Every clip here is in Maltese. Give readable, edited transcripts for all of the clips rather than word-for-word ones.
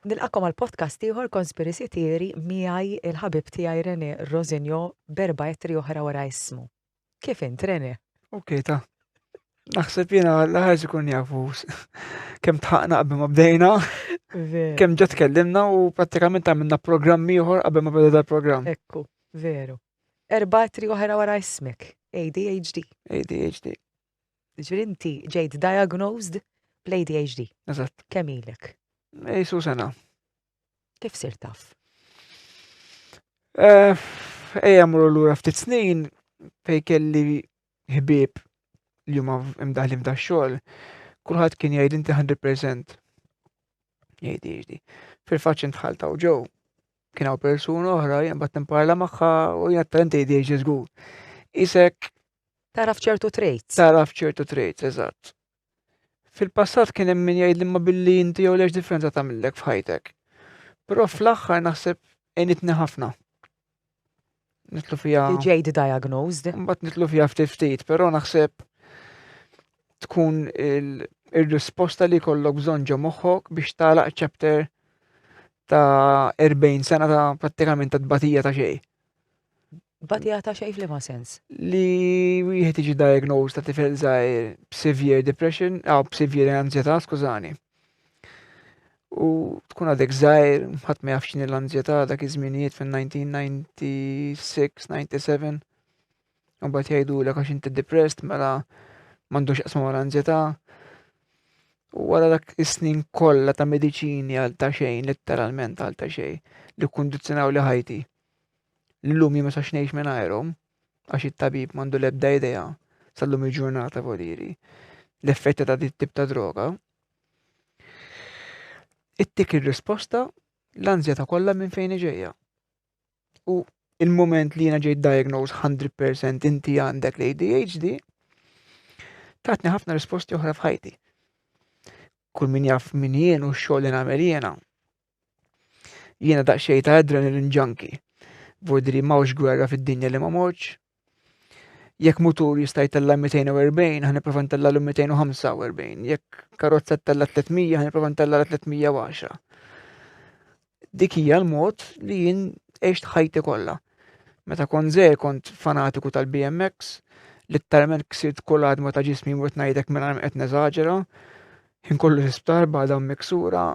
Nilqakom għal podcast ieħor Conspiracy Theory miegħi il-ħabib tiegħi Rene Rosinio berba ettri oħra wara ismu. Kif int Rene? Ok, ta. Naħseb jiena l-ħarġ ikun jafu kemm tħaqna qabel ma bdejna, kemm ġa tkellimna u prattikament għamilna programm ieħor qabel ma beda dal-programm. Ekku, veru. Erba' ettri oħra wara ismek, ADHD. ADHD. Ġifieri inti ġejt diagnosed bl-ADHD. Eżatt. Kemm ilek? Ejsu sena. Kif sir taf? Eh, ejja mmorru lura ftit snin fej kelli ħbieb li huma imdaħlin f'da xogħol, kulħadd kien jgħid inti 100% ADHD. Fil-fatt intħaltaw ġew kien hawn persuna oħra jien bat nimparla magħha u jien talent ADHD żgur. Isek Taraf ċertu traits. Taraf ċertu traits, eżatt. Fil-passat kien hemm min jgħid imma billi inti jew lex differenza tagħmillek f'ħajtek. Però fl-aħħar naħseb għenitni ħafna. Nitlu fija. Li ġejt diagnosed. Mbagħad nitlu fija ftit ftit, però naħseb tkun il-risposta li kollok bżonn ġo moħħok biex tagħlaq chapter ta' 40 sena ta' prattikament ta' tbatija ta' xejn. Batija ta' xejn f'liema sens? Li wieħed jiġi diagnosed ta' tifel żgħir b'severe depression, aw b'severe anzjetà, skużani. U tkun għadek żgħir, ħadd ma jaf x'inhi l-anzjetà dak iż-żminijiet fin-1996, 97. U mbagħad jgħidulek għax inti depressed mela m'għandux jaqsam mal-anzjetà. U wara dak is-snin kollha ta' mediċini għal ta' xejn, letteralment għal ta' xejn, li kkundizzjonaw li ħajti. Llum jien ma sax ngħix mingħajrhom għax it-tabib m'għandu l-ebda idea sal-lum il-ġurnata voliri l-effetti ta' dit tip ta' droga. Ittik ir-risposta l-anzjeta kollha minn fejn ġejja. U il-moment li jiena ġejt diagnosed 100% inti għandek l-ADHD, tatni ħafna risposti oħra f'ħajti. Kull min jaf min jien u x-xogħol li nagħmel jiena, Jiena daqsxejn ta' adrenaline junkie. Vordiri m'hawnx gwerra fid-dinja li ma mortx. Jekk mutur jista' jtella' 240, ħa nipprova ntella' 245. Jekk karozza ttella' 300, ħa nipprova ntella' 310. Dik hija l-mod li jien għext ħajti kollha. Meta kont żgħir kont fanatiku tal-BMX, litteralment ksirt kull għadma ta' ġismi mort ngħidlek mingħajr ma qed neżaġera. Ħin kollu l-isptar b'għadam miksura,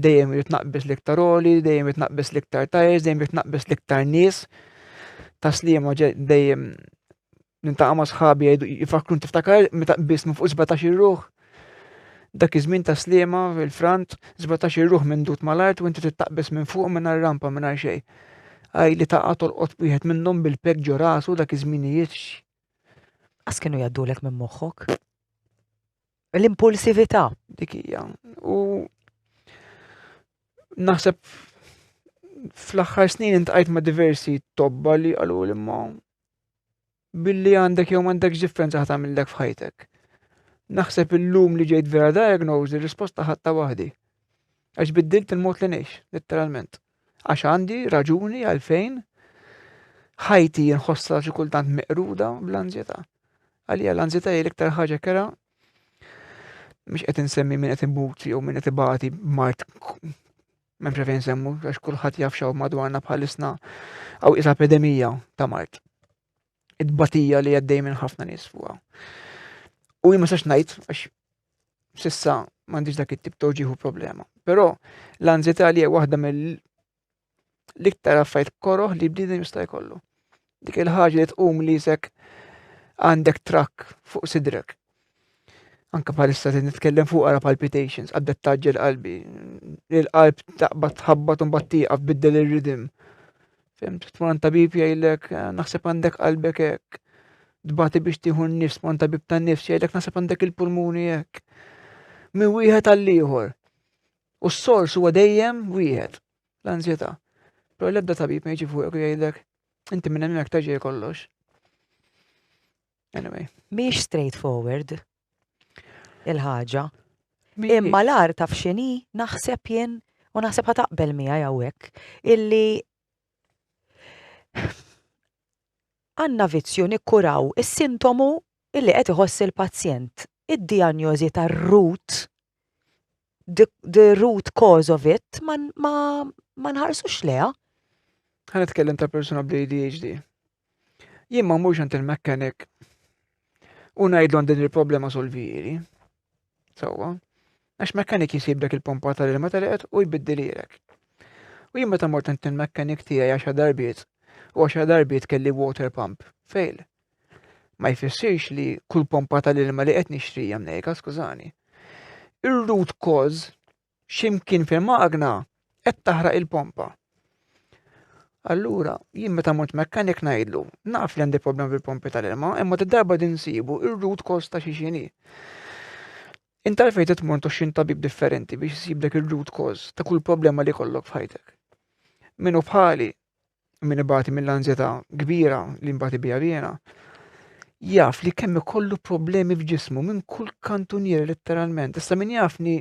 dejjem irid naqbeż l-iktar għoli, dejjem irid naqbeż l-iktar tires, dejjem irid naqbeż l-iktar nies. Taslima dejjem nintaqa' ma' sħabi jgħidu jifakru tiftakar meta qbiż minn fuq 17 ruħ. Dak iż-żmien ta' Sliema fil-frant, 17 ruħ minn dut mal-art u inti trid taqbeż minn fuq mingħajr rampa mingħajr xejn. Għaj li taqa' tolqot wieħed minnhom bil-pek ġo rasu dak iż-żminijiet. Qas kienu jgħaddulek minn moħħok. L-impulsività. Dik hija. U naħseb fl-aħħar snin intqajt ma' diversi tobba li qalu li ma billi għandek jew m'għandekx differenza ħa tagħmillek f'ħajtek. Naħseb illum li ġejt vera diagnosed, ir-risposta ħadta waħdi. Għax biddilt il-mod li ngħix, letteralment. Għax għandi raġuni għalfejn ħajti nħossha xi kultant meqruda bl-anzjetà. Għalija l-anzjetà hi l-iktar ħaġa kera mhux qed insemmi min qed imut jew min qed ibati mart M'hemmx għalfejn nsemmu għax kulħadd jaf x'hawn madwarna bħalisna hawn qisha epidemija ta' mard. It-tbatija li għaddej minn ħafna nies fuqha. U jien ma sax ngħid għax sissa m'għandix dak it-tip ta' uġieħu problema. Però l-anzjetà li hija waħda mill l-iktar affarijiet koroh li bniedem jista' jkollu. Dik il-ħaġa li tqum li jisek għandek trakk fuq sidrek. Anka bħalissa se nitkellem fuq ara palpitations, qabdet taġġel qalbi. Il-qalb taqbad tħabbat u mbagħad tieqaf biddel ir-riddim. Fimt, tmur għand tabib jgħidlek eh, naħseb għandek qalbek hekk. Tbati biex tieħu n-nifs, tmur għand tabib tan-nifs jgħidlek naħseb għandek il-pulmuni hekk. Minn wieħed għall ieħor. U s-sors huwa dejjem wieħed, l-anzjetà. Però l-ebda tabib ma jiġi fuqek u jgħidlek inti minn hemmhekk ta' ġej kollox. Anyway. Mhix straightforward il-ħaġa. Imma l-ar taf x'inhi naħseb jien u naħseb ħa taqbel miegħi hawnhekk illi għandna vizzju nikkuraw is-sintomu illi qed iħoss il-pazjent. Id-dijanjosi tar-root. the root cause of it ma, ma, ma nħarsux leha. Ħa nitkellem ta' persuna bl-ADHD. Jien ma mhux għand il-mechanic u ngħidlu din il-problema solviri. Sewwa. Għax mechanic jisib dak il-pompa tal-ilma tal u jbiddililek. U jien meta mort għand il-mechanic tiegħi għaxa darbiet u għaxa darbiet kelli water pump fail. Ma jfissirx li kull pompa tal-ilma li qed nixtri hija mnejka, skużani. Ir-root cause x'imkien fil-magna qed taħraq il-pompa. Allura, jien meta mort mechanic ngħidlu, naf li għandi problema bil-pompi tal-ilma, imma darba din nsibu ir-root cause ta' xi xini. Inta għalfejn tmur għand tabib differenti biex isiblek ir-root cause ta' kull problema li kollok f'ħajtek. Minu bħali, min ibati mill-anzjetà kbira li nbati biha jiena, jaf li kemm ikollu problemi f'ġismu minn kull kantuniera letteralment. Issa min jafni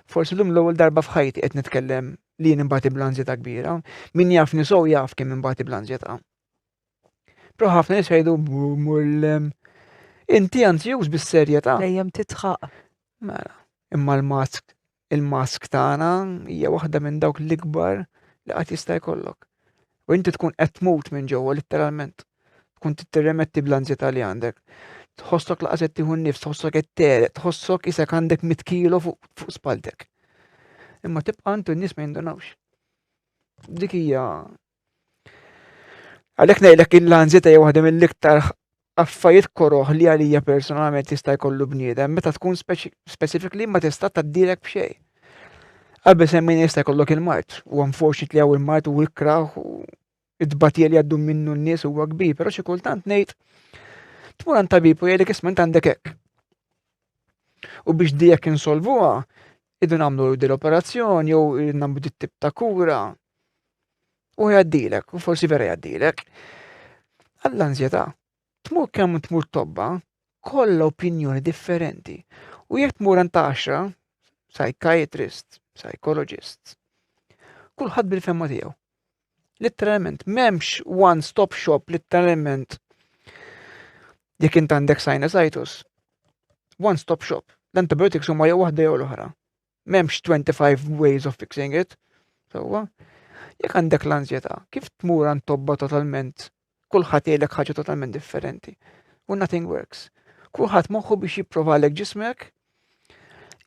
forsi l-lum l-ewwel darba f'ħajti qed nitkellem li jien imbati bl-anzjetà kbira, min jafni so jaf kemm imbati bl-anzjetà. Però ħafna nies jgħidu mur inti anzjuż bis-serjetà. Dejjem titħaq. Mela, imma l-mask il-mask tagħna hija waħda minn dawk l-ikbar li qatt jista' jkollok. U inti tkun qed tmut minn ġewwa letteralment. Tkun tirremetti bl-anzjetà li għandek. Tħossok laqas qed tieħu n-nifs, tħossok qed tereq, tħossok isek għandek mit kilo fuq spaltek. Imma tibqa' intu n-nies ma jindunawx. Dik hija Għalhekk ngħidlek l-anzjetà hija waħda mill-iktar affarijiet koroħ li għalija personalment jista' jkollu bniedem meta tkun specifically ma tista' tgħaddilek b'xejn. Qabel semmejna jista' jkollok il-mard, u unfortunately hawn il-mard u l-kraħ u id-batija li għaddu minnu n-nies huwa kbir, però xi kultant ngħid tmur għand tabib u jgħidlek isma' għandek hekk. U biex dijek insolvuha, idu nagħmlu din l-operazzjoni jew nagħmlu dit tip ta' kura. U jgħaddilek, u forsi vera jgħaddilek. Għall-anzjetà, tmur kemm tmur tobba, kollha opinjoni differenti. U jekk tmur għand għaxra, psychiatrist, psychologist, kulħadd bil-femma tiegħu. Literalment, m'hemmx one stop shop, literalment. Jekk int għandek sinusitis, one stop shop. L-antibiotics huma jew waħda jew l-oħra. M'hemmx 25 ways of fixing it. Sewwa. Jekk għandek l-anzjetà, kif tmur għand tobba totalment, kulħadd jgħidlek ħaġa totalment differenti. U nothing works. Kulħadd moħħu biex jipprovalek ġismek,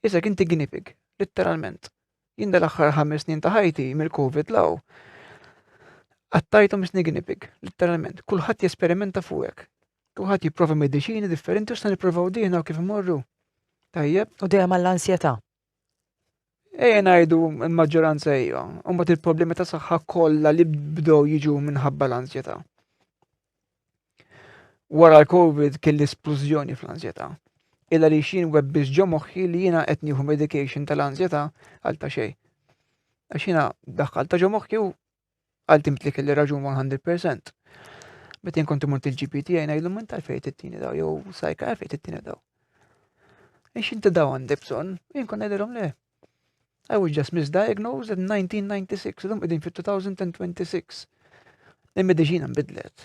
isek inti guinea pig, letteralment. Jien dal-aħħar 5 snin ta' ħajti mill-Covid 'l hawn. Qattajthom isni guinea pig, letteralment. Kulħadd jesperimenta fuqek. Kulħadd jipprova mediċini differenti u sta nipprovaw diħna u kif imorru. Tajjeb. U dejjem għall-ansjetà. Ejja ngħidu l-maġġoranza hija, u mbagħad il-problemi ta' saħħa kollha li bdew jiġu minħabba l-ansjetà. Wara l-Covid kelli esplużjoni fl-ansjetà. Illa li xin webbis ġo moħħi li jiena qed nieħu medication tal-ansjetà għal ta' xejn. Għax jiena daħħalta ġo moħħi u ultimately kelli raġun 100%. Meta jien kont imur il-GP tiegħi ngħidlu minn tal-fejn tittini daw jew sajka għalfejn tittini daw. Ix inti daw għandek bżonn, jien kont ngħidilhom le. I was just misdiagnosed in 1996, illum qegħdin fit-2026. Il-mediċina nbidlet.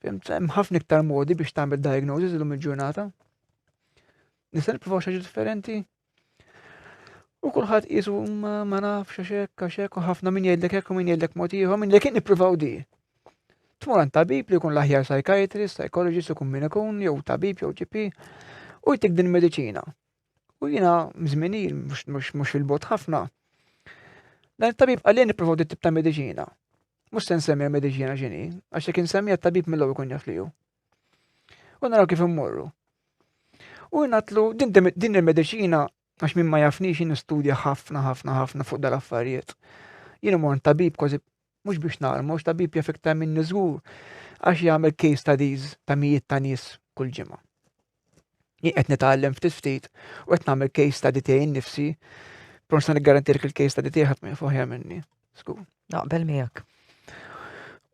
Fhimt, hemm ħafna iktar modi biex tagħmel diagnosis illum il-ġurnata. Nista' nippruvaw xi ħaġa differenti? U kulħadd qisu ma nafx għax hekk għax hekk u ħafna min jgħidlek hekk u min jgħidlek mod ieħor, min jgħidlek nippruvaw di. Tmur għand tabib li jkun l-aħjar psychiatrist, psychologist ikun min ikun, jew tabib jew GP, u jtik din mediċina. U jiena żmien mhux fil-bogħod ħafna. Dan it-tabib qalli nippruvaw dit tip ta' mediċina. Mhux se nsemmi mediċina x'inhi, għax jekk insemmiha t-tabib mill-ewwel ikun jaf li hu. U naraw kif immorru. U ngħidlu din il-mediċina għax min ma jafnix jien nistudja ħafna ħafna ħafna fuq dal-affarijiet. Jien imur tabib kważi mhux biex narmu, mhux tabib jaf iktar minni żgur għax jagħmel case studies ta' mijiet ta' nies kull ġimgħa. Jien qed nitgħallem ftit ftit u qed nagħmel case study tiegħi nnifsi, però nista' niggarantilek il-case study tiegħi ħadd ma jaf aħjar minni. Żgur. Naqbel miegħek.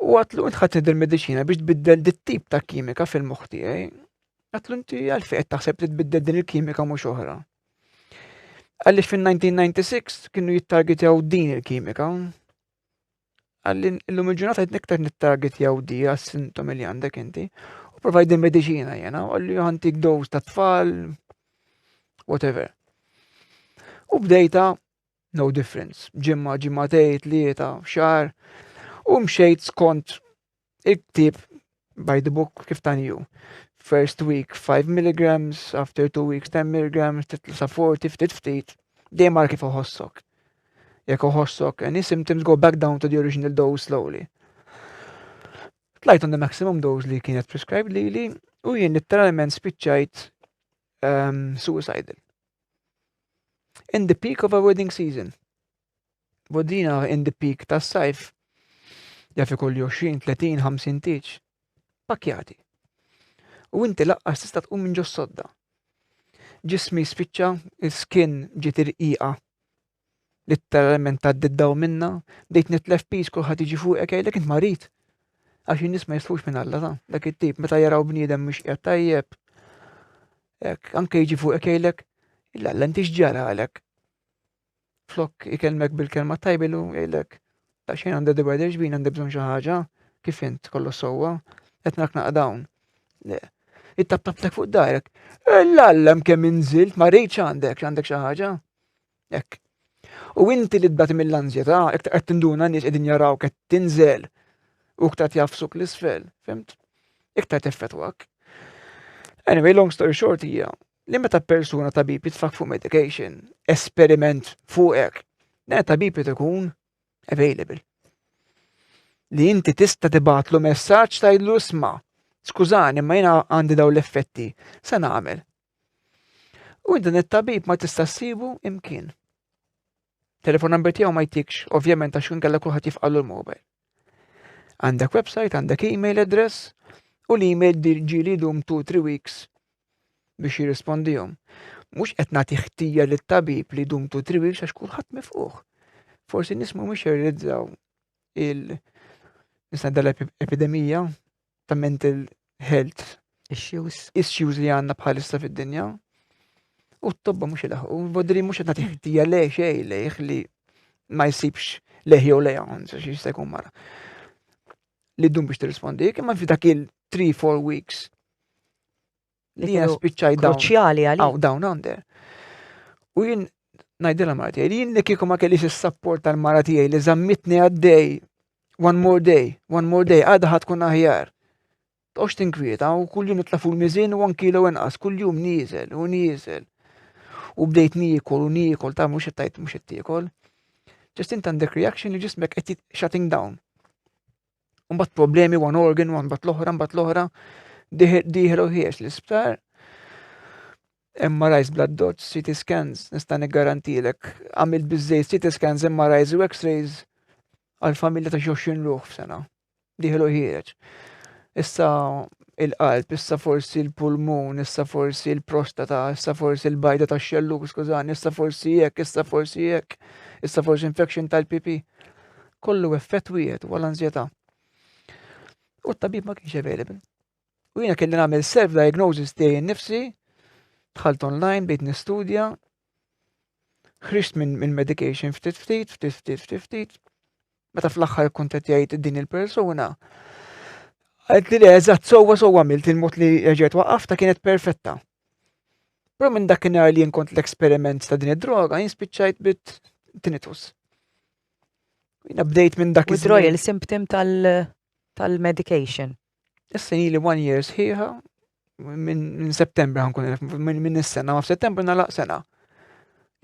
U għedtlu int ħadt il-mediċina biex tbiddel dit tip ta' kimika fil-moħħ tiegħi. Għedtlu inti għalfejn qed taħseb li tbiddel din il-kimika mhux oħra. Għaliex fin-1996 kienu jittargetjaw din il-kimika. Qalli illum il-ġurnata qed iktar nittargetjaw di għas-sintomi li għandek inti. U provide din mediċina jena, u qalli ħa ntik dose ta' tfal, whatever. U bdejta no difference. Ġimma, ġimmatej, tlieta, xahar. U mxejt skont il-ktieb by the book kif tani ju. First week 5 milligrams, after 2 weeks 10 milligrams, titla sa 40, ftit ftit, dejjem ara kif uħossok. Jekk uħossok any symptoms go back down to the original dose slowly. Tlajt on the maximum dose li kienet prescribed lili u jien literalment spiċċajt suicidal. In the peak of a wedding season. Bodina in the peak tas-sajf jaf ikolli 20, 30, 50 tieġ. Pakjati. U inti laqqas tista' tqum minn ġos-sodda. Ġismi spiċċa, il-skin ġiet irqiqa. Litteralment tgħaddi daw minna, bdejt nitlef piż kulħadd jiġi fuqek jgħidlek int marid. Għax in-nies ma jistħux minn Alla ta' dak it-tip meta jaraw bniedem mhux qiegħed tajjeb. Hekk, anke jiġi fuqek jgħidlek, illa Alla inti x'ġara għalek. Flok ikellmek bil-kelma tajba lu jgħidlek, daqsxejn għandha the weather xbin għandha bżonn xi ħaġa, kif int kollu sewwa, qed narak naqa' dawn. Le. Ittaptaplek fuq darek. L-allem kemm inżilt, ma rridx għandek, għandek xi ħaġa. Hekk. U inti li tbati mill-anzjetà, iktar qed tinduna nies qegħdin jaraw qed tinżel u iktar jafsuk l-isfel, fimt? Iktar teffettwak. Anyway, long story short hija li meta persuna tabib jitfak fuq medication, esperiment fuqek, dan tabib ikun available. Li inti tista' tibgħatlu messaġġ tgħidlu isma' skużani ma jiena għandi dawn l-effetti, se nagħmel. U dan it-tabib ma tista' ssibu imkien. Telefon number tiegħu ma jtikx, ovvjament għax inkella kulħadd jifqallu l-mobile. Għandek website, għandek email address, u l-email ġieli jdum 2-3 weeks biex jirrispondihom. Mhux qed nagħti ħtija lit-tabib li jdum 2-3 weeks għax kulħadd mifquħ. Forsi nies mhumiex jirrealizzaw il nista' epidemija ta' mental health issues issues li għandna bħalissa fid-dinja. U t-tobba mhux ilaħqu, vodri mhux qed nagħti ħtija le xejn lejh li ma jsibx leħ jew leja, xi jista' jkun mara. Li ddum biex tirrispondi, imma fi dak il 3-4 weeks li jien spiċċaj down. Kruċjali għalik. Aw, down under. U jien ngħidilha mara tiegħi li jien li kieku ma kellix is-sapport tal-mara tiegħi li żammitni għaddej one more day, one more day, għadha ħa tkun aħjar. Toqgħodx tinkwieta u kuljum nitla' fuq il-miżien u one kilo inqas, kuljum nieżel u nieżel. U bdejt niekol u niekol, ta' mhux qed tgħid mhux qed tiekol. Just int għandek reaction li ġismek qed shutting down. Mbagħad problemi one organ, one bat l-oħra, mbagħad l-oħra, dieħel u ħiex l-isptar. MRIs blood dots, CT scans, nista' niggarantilek, għamilt biżejjed CT scans, MRIs u X-rays għal familja ta' xi 20 ruħ f'sena. Dieħel u ħiereġ. Issa il-qalb, issa forsi l-pulmun, issa forsi l-prostata, issa forsi l-bajda ta' xelluk, skużani, issa forsi jekk, issa forsi jekk, issa forsi infection tal-PP. Kollu effett wieħed huwa l-anzjetà. U t-tabib ma kienx available. U jiena kelli nagħmel self-diagnosis tiegħi nnifsi, dħalt online, bdejt nistudja, ħriġt minn medication ftit ftit, ftit ftit, ftit ftit. Meta fl-aħħar kont qed jgħid din il-persuna, għedt li le eżatt sewwa sewwa għamilt il-mod li reġgħet waqafta kienet perfetta. Però minn dakinhar li jien kont l-eksperiment ta' din id-droga, jien spiċċajt bit tinnitus. Jiena bdejt minn dak Withdrawal symptom tal-medication. Issa ili one year sħiħa minn Settembru ħankun minn minn is-sena, ma f'Settembru nagħlaq sena.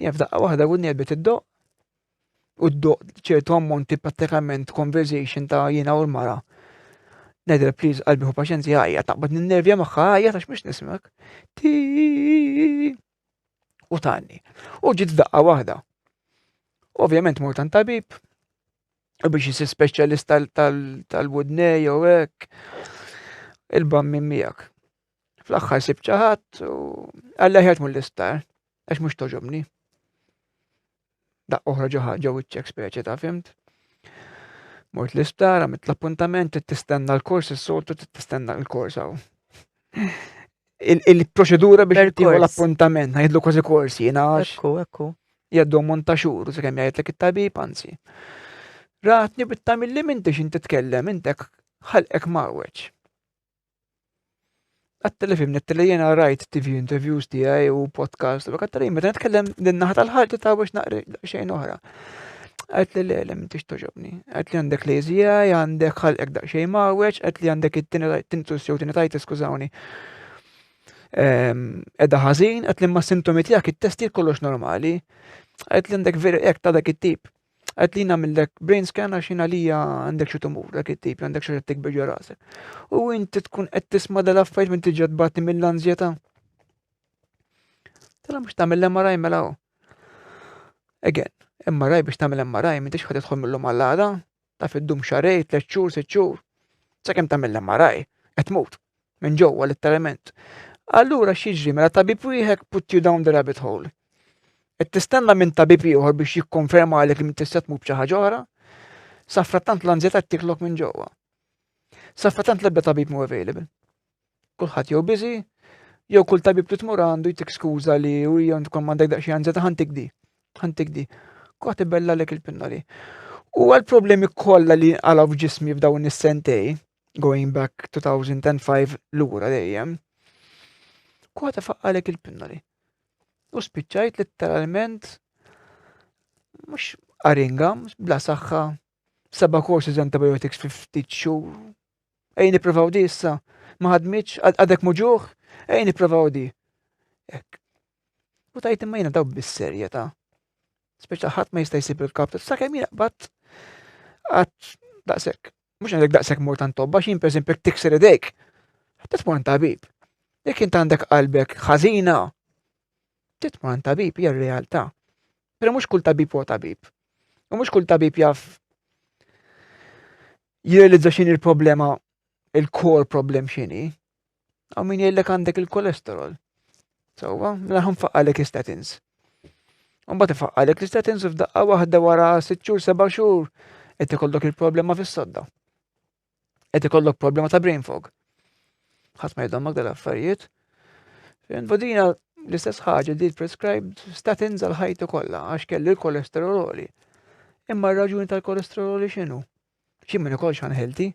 Jien f'daqqa waħda għudni qed id-doq u d-doq ċertu ammonti prattikament conversation ta' jiena u l-mara. Ngħidilha please qalbi ħu paċenzja għajja taqbad ninnervja magħha għajja tax mhux nismek. Ti u tgħanni. U ġiet f'daqqa waħda. Ovvjament mort għand tabib, u biex jisir speċjalist tal-wudnej jew hekk, il-bam minn miegħek. Fl-aħħar sib ċaħat u għalla ħjar tmur l-isptar, għax mhux toġobni. Daqqa oħra ġo ġew iċ-ċek speċi ta' fimt. Mort l-isptar, għamilt l-appuntament, tistenna l-kors, is-soltu tistenna l-kors hawn. Il-proċedura biex tieħu l-appuntament, ngħidlu kważi kors jiena għax. Ekku, ekku. Jgħaddu ammont ta' xhur, sakemm jgħidlek it-tabib, anzi. Ratni bit-tagħmel li m'intix inti tkellem, intek ħalqek mgħawweġ. Għatteli fimni, għatteli jena rajt TV interviews tiegħi u podcast, u għatteli meta nitkellem din naħa tal-ħalti ta' biex naqri xejn oħra. Għat li le, le, m'intix toġobni. Għat li għandek lazy eye, għandek ħalqek daqsxejn mawweġ, għat li għandek it-tinnitus jew tinnitus, skużawni. Ehm, edha ħażin, għat li ma sintomi tiegħek it-testi kollox normali. Għat li għandek veri hekk ta' dak it-tip. Għat li nagħmillek brain scan għax jien għalija għandek xi tumur dak it-tip, għandek xi tikber ġo rasek. U inti tkun qed tisma' dal-affarijiet minn tiġi tbati mill-anzjetà. Tela mhux tagħmel l-MRI mela hu. Again, MRI biex tagħmel MRI m'intix ħad tidħol mill-lum għall-għada, taf iddum xarej, tliet xhur, sitt xhur. Sakemm tagħmel l-MRI, qed tmut minn ġewwa letteralment. Allura x'jiġri mela tabib wieħed put you down the rabbit hole. Qed tistenna minn tabib ieħor biex jikkonferma għalek li tista' tmut b'xi ħaġa oħra. Safrattant l-anzjetà tiklok minn ġewwa. Safrattant l-ebda tabib mhu available. Kulħadd jew busy, jew kull tabib li tmur għandu jtik skuża li u jew tkun m'għandek daqsxejn anzjetà ħantik di. Ħantik di. Kulħadd ibella lek il-pinnoli. U għal-problemi kollha li għalaw f'ġismi f'dawn is-sentej, going back 2005 lura dejjem, kulħadd ifaqqalek il-pinnoli. U spiċċajt letteralment mhux aringa, bla saħħa, seba' courses antibiotics fi ftit xhur. Ejja nippruvaw di issa, ma ħadmitx, għadek muġuħ, ejja nippruvaw di. Hekk. U tajt imma jiena daw bis-serjetà. Speċa ħadd ma jista' jsib il-kap, sakemm jiena qbadt għad daqshekk. Mhux għandek daqshekk mort għand tobba, x'jien pereżempju jekk tikser idejk, ħadd tmur għand tabib. Jekk int għandek qalbek ħażina, titmur għand tabib hija r-realtà. Però mhux kull tabib huwa tabib. U mhux kull tabib jaf jirrealizza x'inhi il-problema, il-core problem x'inhi. Għaw min jgħidlek għandek il-kolesterol. Sewwa, mela ħa nfaqqalek statins. Mbagħad ifaqqalek l-statins u f'daqqa waħda wara sitt xhur, seba' xhur qed ikollok il-problema fis-sodda. Qed ikollok problema ta' brain fog. Ħadd ma jdommak dal-affarijiet. Vodina l-istess ħaġa di prescribed statins għal ħajtu kollha għax kelli l-kolesterol għoli. Imma r-raġuni tal-kolesterol għoli x'inhu? Xi min ikolx unhealthy.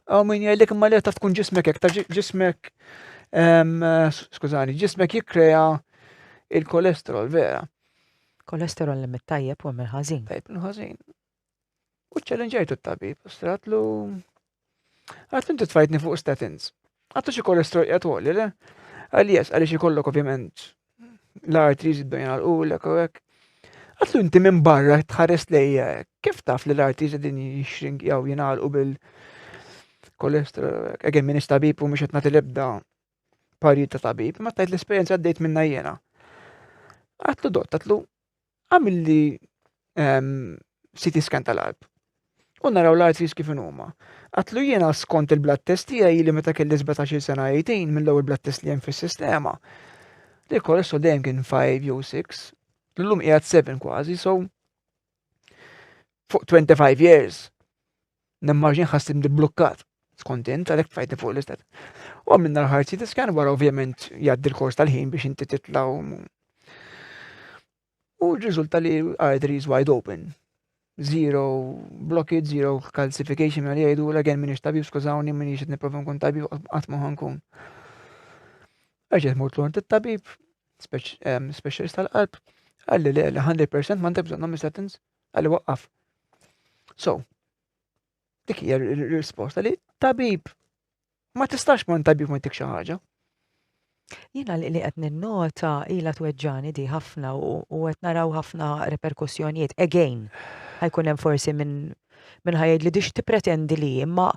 Għaw min jgħidlek imma li taf tkun ġismek hekk, ta' ġismek skużani, ġismek jikkrea il-kolesterol vera. Kolesterol li mit-tajjeb u mill-ħażin. Tajjeb mill-ħażin. U ċċellenġajtu t-tabib, stratlu għat inti tfajtni fuq statins. Għattu xi kolesterol qiegħed għoli, le? Għal yes, għaliex ikollok ovvjament l-arteries jibdew jingħalqulek u hekk. Għatlu inti minn barra tħares lejja kif taf li l-arteries qegħdin jixrink jew jingħalqu bil-kolesterol. Again, minix tabib u mhux qed nagħti l-ebda parir ta' tabib, ma tajt l-esperjenza għaddejt minna jiena. Għatlu dott, għatlu għamilli ehm, CT scan tal-qalb. U naraw l-arteries kif huma. Għatlu jiena skont il-blood test tiegħi li meta kelli 17 sena 18 mill-ewwel blood test li hemm fis-sistema. Li kolesterol dejjem kien 5 jew 6. L-lum qiegħed 7 kważi, so fuq 25 years. Nimmaġin ħassim blukkat. Skont int, għalhekk tfajtni fuq l-istat. U għamilna l-heart CT scan wara ovvjament jgħaddi l-kors tal-ħin biex inti titla' u rriżulta li arteries wide open. Zero blockage, zero calcification, għal jgħidu l-again minix tabib, skużawni, minix qed nipprova nkun tabib, qatt ma nkun. Erġgħet mort l it-tabib, specialist tal-qalb, qalli li 100% m'għandek bżonnhom statins, qalli waqqaf. So, dik hija r-risposta li tabib ma tistax ma tabib ma jtik xi ħaġa. Jiena li qed ninnota ilha tweġġani di ħafna u qed naraw ħafna reperkussjonijiet. Again, ħa jkun hemm forsi minn min ħa jgħid li dix tippretendi li imma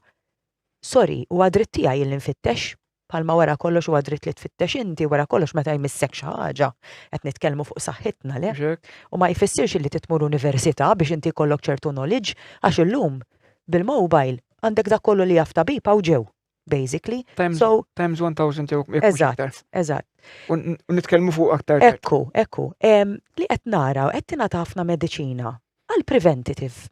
sorry, huwa dritt tiegħi li nfittex Palma wara kollox huwa dritt li tfittex inti, wara kollox meta jmissek xi ħaġa, qed nitkellmu fuq saħħitna le. U ma jfissirx li titmur università biex inti jkollok ċertu knowledge, għax illum bil-mobile għandek dak kollu li jaf tabib hawn ġew, basically. Times, so, times 1000 jew jekk mhux aktar. Eżatt, eżatt. U nitkellmu fuq aktar. Ekku, ekku. Li qed nara, qed tingħata ħafna mediċina għal preventative.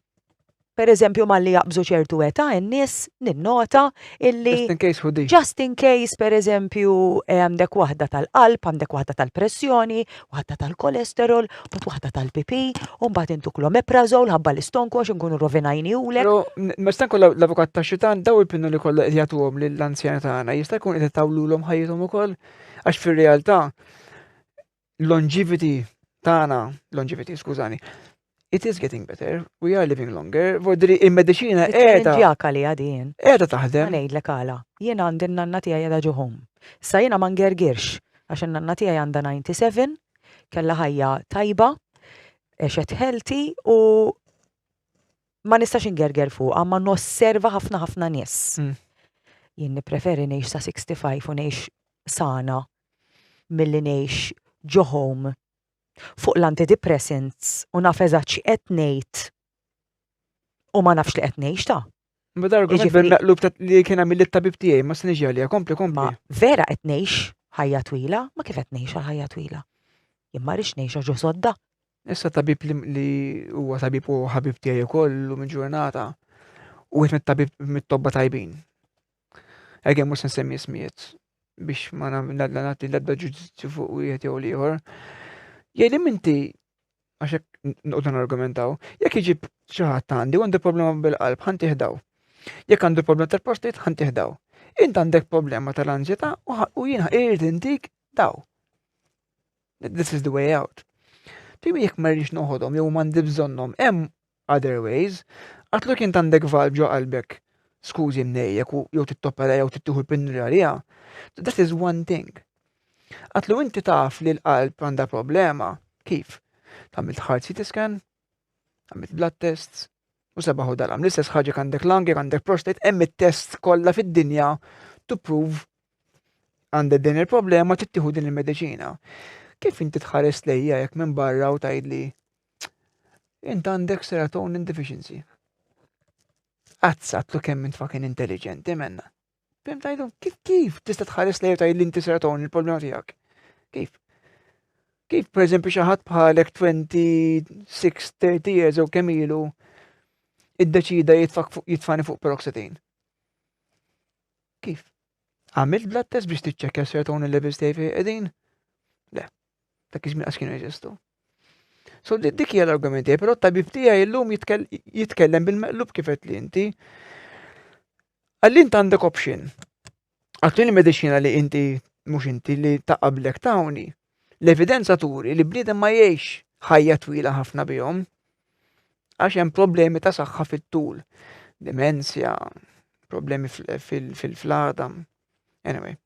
Per eżempju, malli jaqbżu ċertu età in-nies ninnota illi Just in case ħudi. Just in case, per eżempju, għandek waħda tal-qalb, għandek waħda tal-pressjoni, waħda tal-kolesterol, mbagħad waħda tal-PP, u mbagħad intuk l-omeprazol ħabba l-istonku għax inkunu rovinajniehulek. Però ma stanku l-avukat ta' xitan daw il-pinnoli kollha qed jagħtuhom lill-anzjani tagħna jista' jkun qed itawlulhom ħajjithom ukoll għax fir-realtà longevity tagħna, longevity, skużani, it is getting better, we are living longer, vodri il-mediċina qiegħda. Ġjaka li għadin. Qiegħda taħdem. Ngħidlek għala. Jien għandi n-nanna tiegħi qiegħda ġo home. Sa jiena ma ngergirx għax in-nanna tiegħi għandha 97, kellha ħajja tajba, għexet healthy u ma nistax ingerger fuqha, ma nosserva ħafna ħafna nies. Jien nippreferi ngħix sa 65 u ngħix sana milli ngħix ġo home fuq l-antidepressants u naf eżatt x'qed ngħid u ma nafx li qed ngħix ta'. Ma dar argument bil-maqlub ta' li kien għamil it-tabib tiegħi, ma se niġi għalija, kompli kompli. Ma vera qed ngħix ħajja twila, ma kif qed ngħix għal ħajja twila? Jien ma rridx ngħix ġo sodda. Issa tabib li huwa tabib u ħabib tiegħi ukoll u minn ġurnata u wieħed mit-tabib mit-tobba tajbin. Again mhux se nsemmi ismijiet biex ma nagħti l-ebda ġudizzju fuq wieħed jew l-ieħor. Jgħidli inti għax hekk noqogħdu nargumentaw, jekk iġib xi ħadd għandi u għandu problema bil-qalb ħa ntih daw. Jekk għandu problema tal-prostate ħa ntih daw. Int għandek problema tal-anzjetà u jien irrid intik daw. This is the way out. Tibi jekk ma rridx noħodhom jew m'għandi bżonnhom, hemm other ways. Għatlu kien għandek valv ġo qalbek, skużi mnejjek u jew tittopera jew tittieħu l-pinnuli għaliha. That is one thing. Għatlu inti taf li l-qalb għandha problema. Kif? Tagħmel heart CT scan, għamilt blood tests, u sebaħu dalam. L-istess ħaġa għandek lung, għandek prostate, hemm it-test kollha fid-dinja to prove għandek din il-problema tittieħu din il-mediċina. Kif inti tħares lejja jekk minn barra u tgħidli int għandek serotonin deficiency. Għazzatlu kemm int fucking intelligenti menna. Fim tajdu, kif kif tista' tħares lejja tgħidli inti serotonin il-problema tiegħek? Kif? Kif per eżempju xi ħadd bħalek 26, 30 years jew kemm ilu iddeċida jitfani fuq paroxetine? Kif? Għamilt blood test biex tiċċekkja serotonin levels tiegħi fejn qegħdin? Le. Dak iż-żmien qas kienu jeżistu. So dik hija l-argument tiegħi, però t-tabib tiegħi llum jitkellem bil-meqlub kif qed li inti. Għalli int għandek option. Għatli l-mediċina li inti mhux inti li ta' qablek tawni. L-evidenza turi li bniedem ma jgħix ħajja twila ħafna bihom għax hemm problemi ta' saħħa fit-tul, demenzja, problemi fil-għadam. Anyway.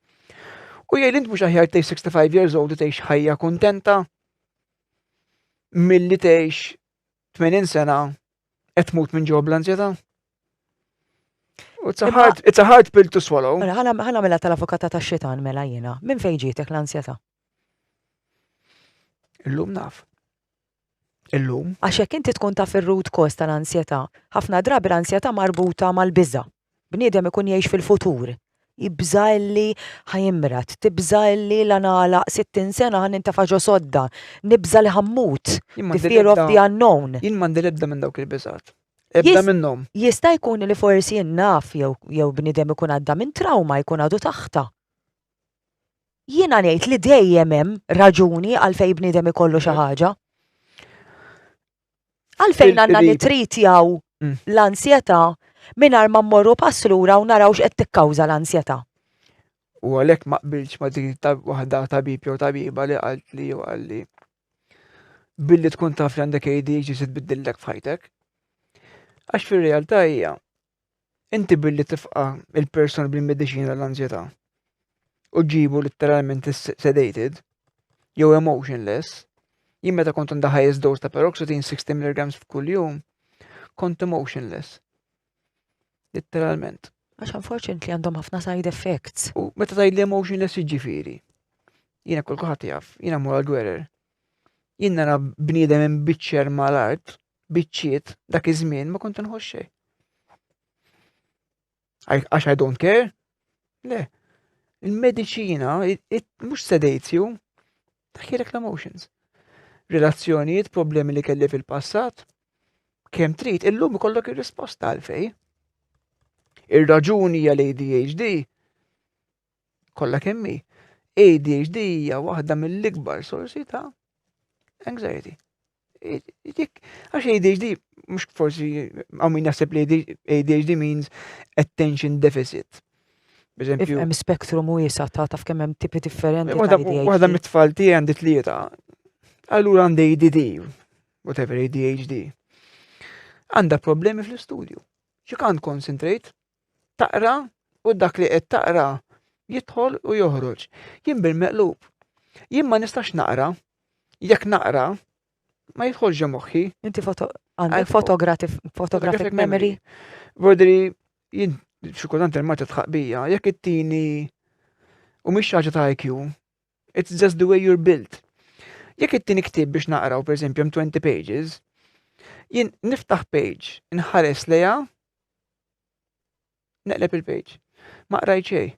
U jgħid int mhux aħjar tgħix 65 years old u tgħix ħajja kuntenta milli tgħix 80 sena qed tmut minn ġo bl-anzjetà? It's a hard, it's a hard pill to swallow. Mela, ħana mela tal-avukata ta' xitan mela jiena. Minn fejn ġietek l-ansjetà? Illum naf. Illum. Għax jekk inti tkun taf ir-root cause tal-ansjetà, ħafna drabi l-ansjetà marbuta mal-biża'. Bniedem ikun jgħix fil-futur. Jibża' illi ħa jimrad, tibża' illi la nagħlaq 60 sena ħa nintefa' ġo sodda, nibża' li ħa mmut. The fear of the unknown. Jien m'għandi l-ebda minn dawk il-biżgħat. Ebda minnhom. Jista' jkun li forsi jien naf jew jew bniedem ikun għadda minn trawma jkun għadu taħtha. Jiena ngħid li dejjem hemm raġuni għalfejn bniedem ikollu xi ħaġa. Għalfejn għandna nitritjaw mm. l-ansjetà mingħajr ma mmorru pass lura u naraw x'qed tikkawża l-ansjetà. U għalhekk ma qbilx ma dik waħda tabib jew tabiba li qalt li jew qalli billi tkun taf li għandek ADHD se tbiddillek f'ħajtek. Għax fir-realtà hija Inti billi tifqa' il-persuna bil-mediċina l-anzjetà u ġibu letteralment sedated jew emotionless, jien meta kont on the highest dose ta' paroxetine 60 mg f'kull jum, kont emotionless. Letteralment. Għax unfortunately għandhom ħafna side effects. U meta tgħid li emotionless jiġifieri. Jiena kull kulħadd jaf, jiena mur għal-gwerer. Jien nara bniedem imbiċċer mal-art, biċċiet dak iż-żmien ma kont inħoss xejn. Għax I don't care? Le. Il-mediċina mhux sedates you, taħkilek l-emotions. Relazzjonijiet, problemi li kelli fil-passat, Kemm trid, illum ikollok ir-risposta għalfej. Ir-raġuni hija l-ADHD kollha kemm hi. ADHD hija waħda mill-ikbar sorsi ta' anxiety. Għax ADHD, mux forsi għaw min jaħseb li ADHD means attention deficit. Per Hemm spektrum wiesa ta' taf kemm hemm tipi differenti. Waħda mit-tfal tiegħi għandi tlieta. Allura għandi ADD, whatever ADHD. Għandha problemi fl-istudju. She can't concentrate. Taqra u dak li qed taqra jidħol u joħroġ. Jien bil-meqlub. Jien ma nistax naqra. Jekk naqra, ma jidħolx ġo moħħi. Inti għandek photographic memory. Vodri, jien xi kultant il-marta tħaq bija, jekk it-tini u mhix ħaġa ta' IQ, it's just the way you're built. Jekk it-tini ktieb biex naqraw, per eżempju, 20 pages, jien niftaħ page, nħares leja, neqleb il-page. Ma qrajt xejn.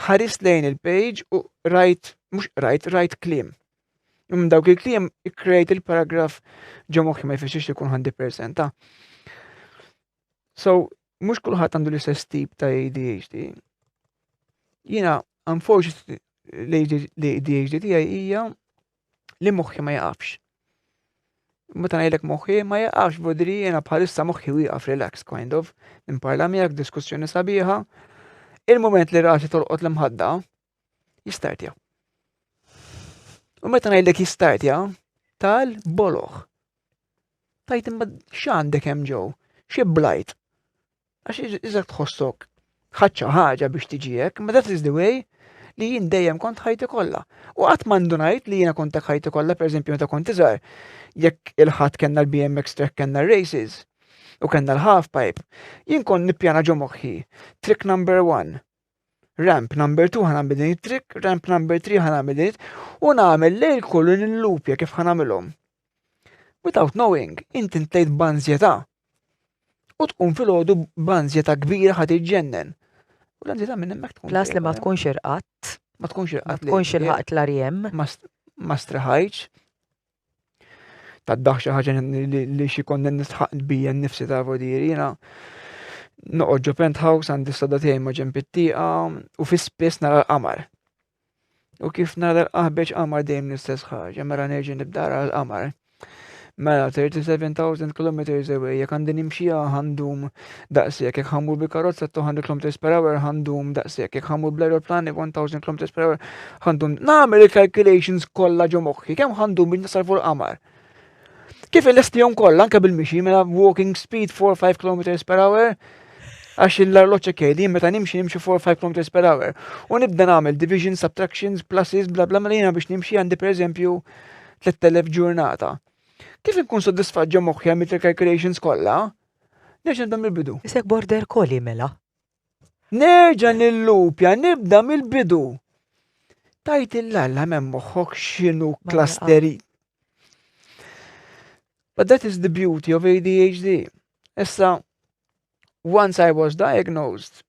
Ħarist lejn il-page u rajt, mhux rajt, rajt kliem. U minn dawk il-kliem ikkrejt il-paragraf ġo moħħi ma jfissirx li jkun 100% ta'. So, mhux kulħadd għandu l-istess tip ta' ADHD. Jiena, unfortunately, l-ADHD tiegħi hija li moħħi ma jaqafx. Meta ngħidlek moħħi ma jaqafx vodri jiena bħalissa moħħi wieqaf relax kind of, nimparla miegħek diskussjoni sabiħa. Il-moment li rasi tolqot l-imħadda, jistartja. U meta ngħidlek jistartja, tal boloħ. Tajt imma x'għandek hemm ġew? Xi blajt? Għax iżak tħossok ħadd xi ħaġa biex tiġi hekk, ma that is the way li jien dejjem kont ħajti kollha. U qatt m'għandu ngħid li jiena kont hekk ħajti kollha, pereżempju meta kont iżgħar, jekk il-ħadd kellna l-BMX track kellna races u kellna l-half pipe, jien kont nippjana ġo moħħi trick number one, ramp number 2 ħa nagħmel din it-trick, ramp number 3 ħa nagħmel din u nagħmel lejl kollu nillupja kif ħa nagħmilhom. Without knowing, inti ntlejt b'anzjetà. U tqum filgħodu b'anzjetà kbira ħa tiġġennen. U l-anzjetà minn hemmhekk tkun. Plus li ma tkunx irqatt. Ma tkunx irqatt. Ma tkunx ilħaqt l-REM. Ma straħajtx. Taddaħ xi ħaġa li xi konna nistħaq bija nnifsi ta' vodiri, jiena noqgħod ġo penthouse għandi s-soda tiegħi ma' ġenb it-tieqa u fi spiss nara l-qamar. U kif nara l-qaħbeġ qamar dejjem l-istess ħaġa, mela nerġa' nibda nara l-qamar. Mela 37,000 km away, jekk għandi nimxija ħa ndum daqshekk, jekk ħa mmur bil-karozza 200 km per hour ħa ndum daqshekk, jekk ħa mmur bl-aeroplani 1000 km per hour ħa ndum. Nagħmel il-calculations kollha ġo moħħi, kemm ħa ndum biex nasal fuq il-qamar. Kif il-lestihom kollha anke bil-mixi, mela walking speed 4-5 km per hour, għax l-arloġġ jgħidli meta nimxi nimxi 4-5 km per hour. U nibda nagħmel division, subtractions, pluses, bla bla mela jiena biex nimxi għandi pereżempju 3000 ġurnata. Kif inkun soddisfatt ġo moħħi għamilt il-calculations kollha, nerġa' nibda mill-bidu. Isek border collie mela. Nerġa' nillupja, nibda mill-bidu. Tajt il-lalla hemm moħħok x'inhu klasteri. But that is the beauty of ADHD. Issa, once I was diagnosed,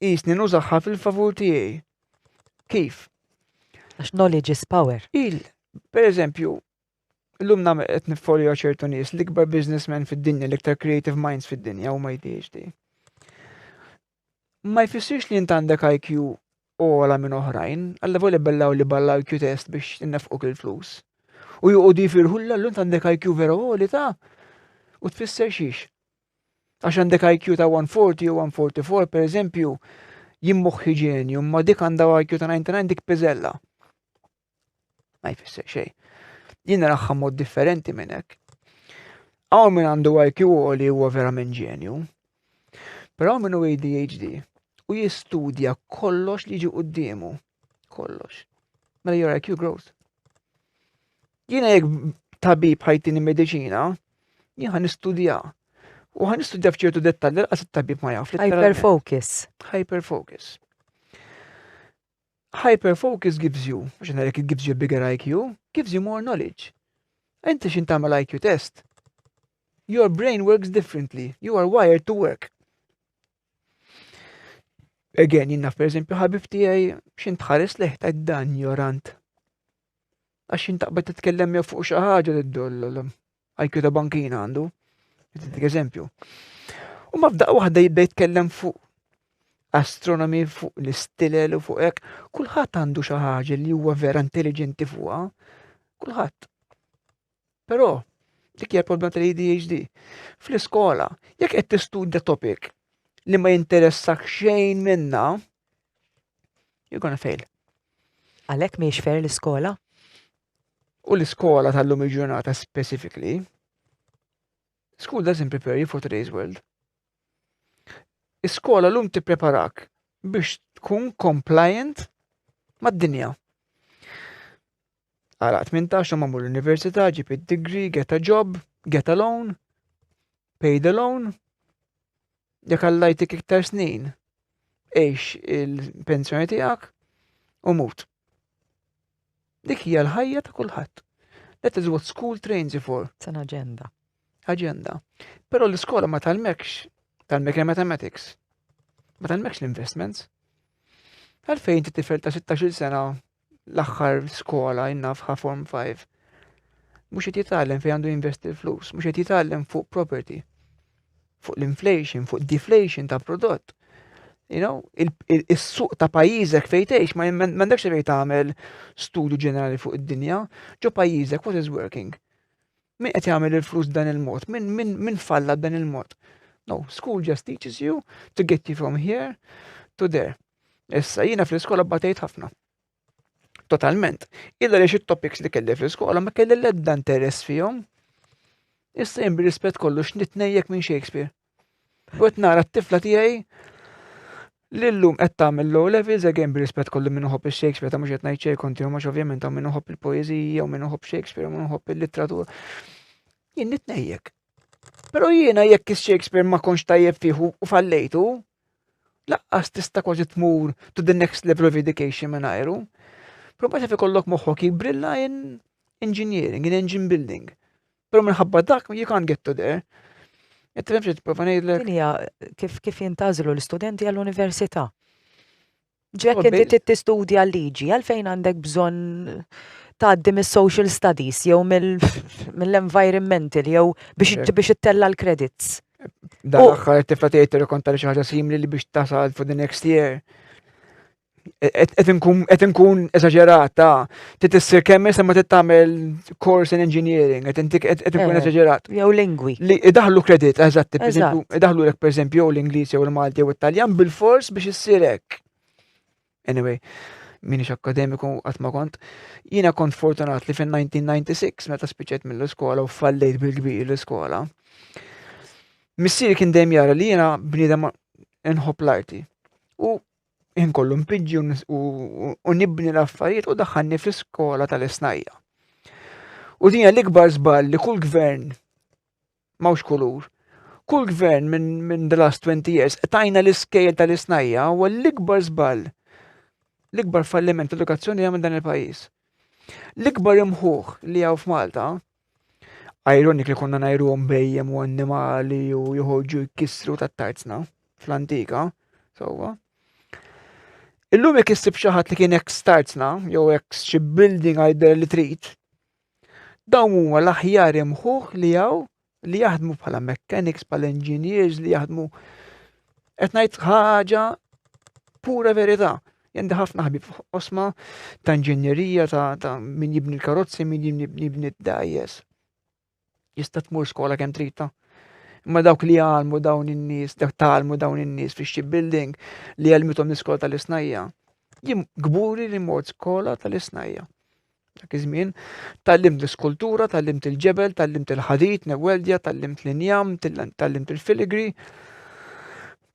jisni nużaħħa fil-favur tiegħi. Kif? Għax knowledge is power. Il, per eżempju, illum nagħmel qed niffolja ċertu nies, l-ikbar businessmen fid-dinja, l-iktar creative minds fid-dinja huma ADHD. Ma jfissirx li int għandek IQ ogħla minn oħrajn, alla volja bellaw li balla IQ test biex innefquk il-flus. U joqogħdu jifirħu l int għandek IQ vera għoli ta' u tfisser xiex. Għax għandek IQ ta' 140 u 144 per eżempju, jien moħħi ġenju, ma dik għandha IQ ta' 99 dik piżella. Ma jfisser xejn. Jien naraha mod differenti minn hekk. Hawn min għandu IQ li huwa verament ġenju. Però min hu ADHD u jistudja kollox li jiġi quddiemu. Kollox. Mela your IQ grows. Jiena jekk tabib ħa jtini mediċina, jien ħa nistudja. U ħa nistudja f'ċertu dettalji lanqas it-tabib ma jaf. Hyperfocus. Hyperfocus. Hyperfocus gives you, mhux ngħidlek it gives you a bigger IQ, gives you more knowledge. Inti x'ħin tagħmel IQ test. Your brain works differently. You are wired to work. Again, jien naf per eżempju ħabib tiegħi x'ħin tħares lejh ta' dan jorant. Għax x'ħin taqbad titkellem jew fuq xi ħaġa tiddoll IQ ta' bankina għandu. Dik eżempju. U ma f'daqqa waħda jibda jitkellem fuq astronomy, fuq l-istilel u fuq hekk, kulħadd għandu xi ħaġa li huwa vera intelligenti fuqha. Kulħadd. Però dik hija problema tal-ADHD. Fl-iskola, jekk qed tistudja topic li ma jinteressak xejn minna, you're gonna fail. Għalhekk mhijiex fair l-iskola? U l-iskola tal-lum il-ġurnata specifically, school doesn't prepare you for today's world. Iskola l-lum tippreparak biex tkun compliant mad-dinja. Għala 18 ma mur l-università, ġib id-degree, get a job, get a loan, pay the loan. Jekk Alla jtik iktar snin, għix il-pensjoni tiegħek u mut. Dik hija l-ħajja ta' kulħadd. That is what school trains you for. It's an agenda. Agenda. Però l-iskola ma tgħallmekx, tgħallmek il-mathematics. Ma tgħallmekx l-investments. Għalfejn inti tifel ta' 16 sena l-aħħar skola jinnafħa Form 5. Mhux qed jitgħallem fejn għandu jinvesti l-flus, mhux qed jitgħallem fuq property, fuq l-inflation, fuq deflation ta' prodott. You know, is-suq ta' pajjiżek fejn tgħix ma m'għandekx fejn tagħmel studju ġenerali fuq id-dinja, ġo pajjiżek what is working? Min qed jagħmel il-flus dan il-mod? Min min min falla dan il-mod? No, school just teaches you to get you from here to there. Issa jiena fl-iskola batejt ħafna. Totalment. Illa li xi topics li kelli fl-iskola ma kelli l-ebda interess fihom. Issa jien bir-rispett kollu x'nitnejjek minn Shakespeare. U qed nara t-tifla tiegħi li llum qed tagħmel low levels again bir-rispett kollu min iħobb ix-Shakespeare ta' mhux qed ngħid xejn konti għax ovvjament hawn min iħobb il-poeżija u min iħobb Shakespeare u min iħobb il-litteratura. Jien nitnejjek. Però jiena jekk is-Shakespeare ma kontx tajjeb fih u fallejtu, laqqas tista' kważi tmur to the next level of education mingħajru. Però ma taf ikollok moħħok jibbrilla in engineering, in engine building. Però minħabba dak you can't get to there. Qed tifhem xi tipprova ngħidlek? Din hija kif kif jintgħażlu l-istudenti għall-università. Ġekk inti trid tistudja l-liġi, għalfejn għandek bżonn tgħaddi mis-social studies jew mill-environmental jew biex biex ittella l-credits. Dan l-aħħar tifla tiegħi tirrikonta li xi ħaġa simili li biex tasal for the next year. Qed inkun eżaġerata, trid issir kemm issa ma trid tagħmel course in engineering, qed inkun eh, eżaġerat. Jew lingwi. Li idaħlu kredit, eżatt, idaħlu lek pereżempju jew l-Ingliż jew il-Malti jew it-Taljan bil-fors biex issir hekk. Anyway, minix akademiku qatt ma kont. Jiena kont fortunat li fin-1996 meta spiċċajt mill-iskola u fallejt bil-kbir l-iskola. Missieri kien dejjem jara li jiena bniedem inħobb l-arti. U jien kollu npiġġi u nibni l-affarijiet u daħħalni fl-iskola tal-isnajja. U din l-ikbar żball li kull gvern m'hawnx kulur. Kull gvern minn min the last 20 years tajna l-iskejjel tal-isnajja huwa l-ikbar żball. L-ikbar falliment edukazzjoni li għamil dan il-pajjiż. L-ikbar imħuħ li hawn f'Malta Ironic li konna ngħajruhom bejjem u annimali u joħorġu jkissru tat-tarzna fl-antika, sewwa. Illum jekk issib xi ħadd li kien ex tarzna jew ex xi building għajder li trid, dawn huma l-aħjar imħuħ li hawn li jaħdmu bħala mechanics, bħala engineers li jaħdmu qed ngħid ħaġa pura verità. Għandi ħafna ħbib osma ta' inġenjerija ta', ta min jibni l-karozzi, min jibni d-dajjes. Jista' tmur skola kemm trid ta' Imma dawk li għalmu dawn in-nies, dak tgħallmu dawn in-nies fi shipbuilding li għalmithom l-iskola tal-isnajja. Jien kburi li mort skola tal-isnajja. Dak iż-żmien tgħallimt l-iskultura, tgħallimt il-ġebel, tgħallimt il-ħadid, neweldja, tgħallimt l-injam, tgħallimt il-filigri,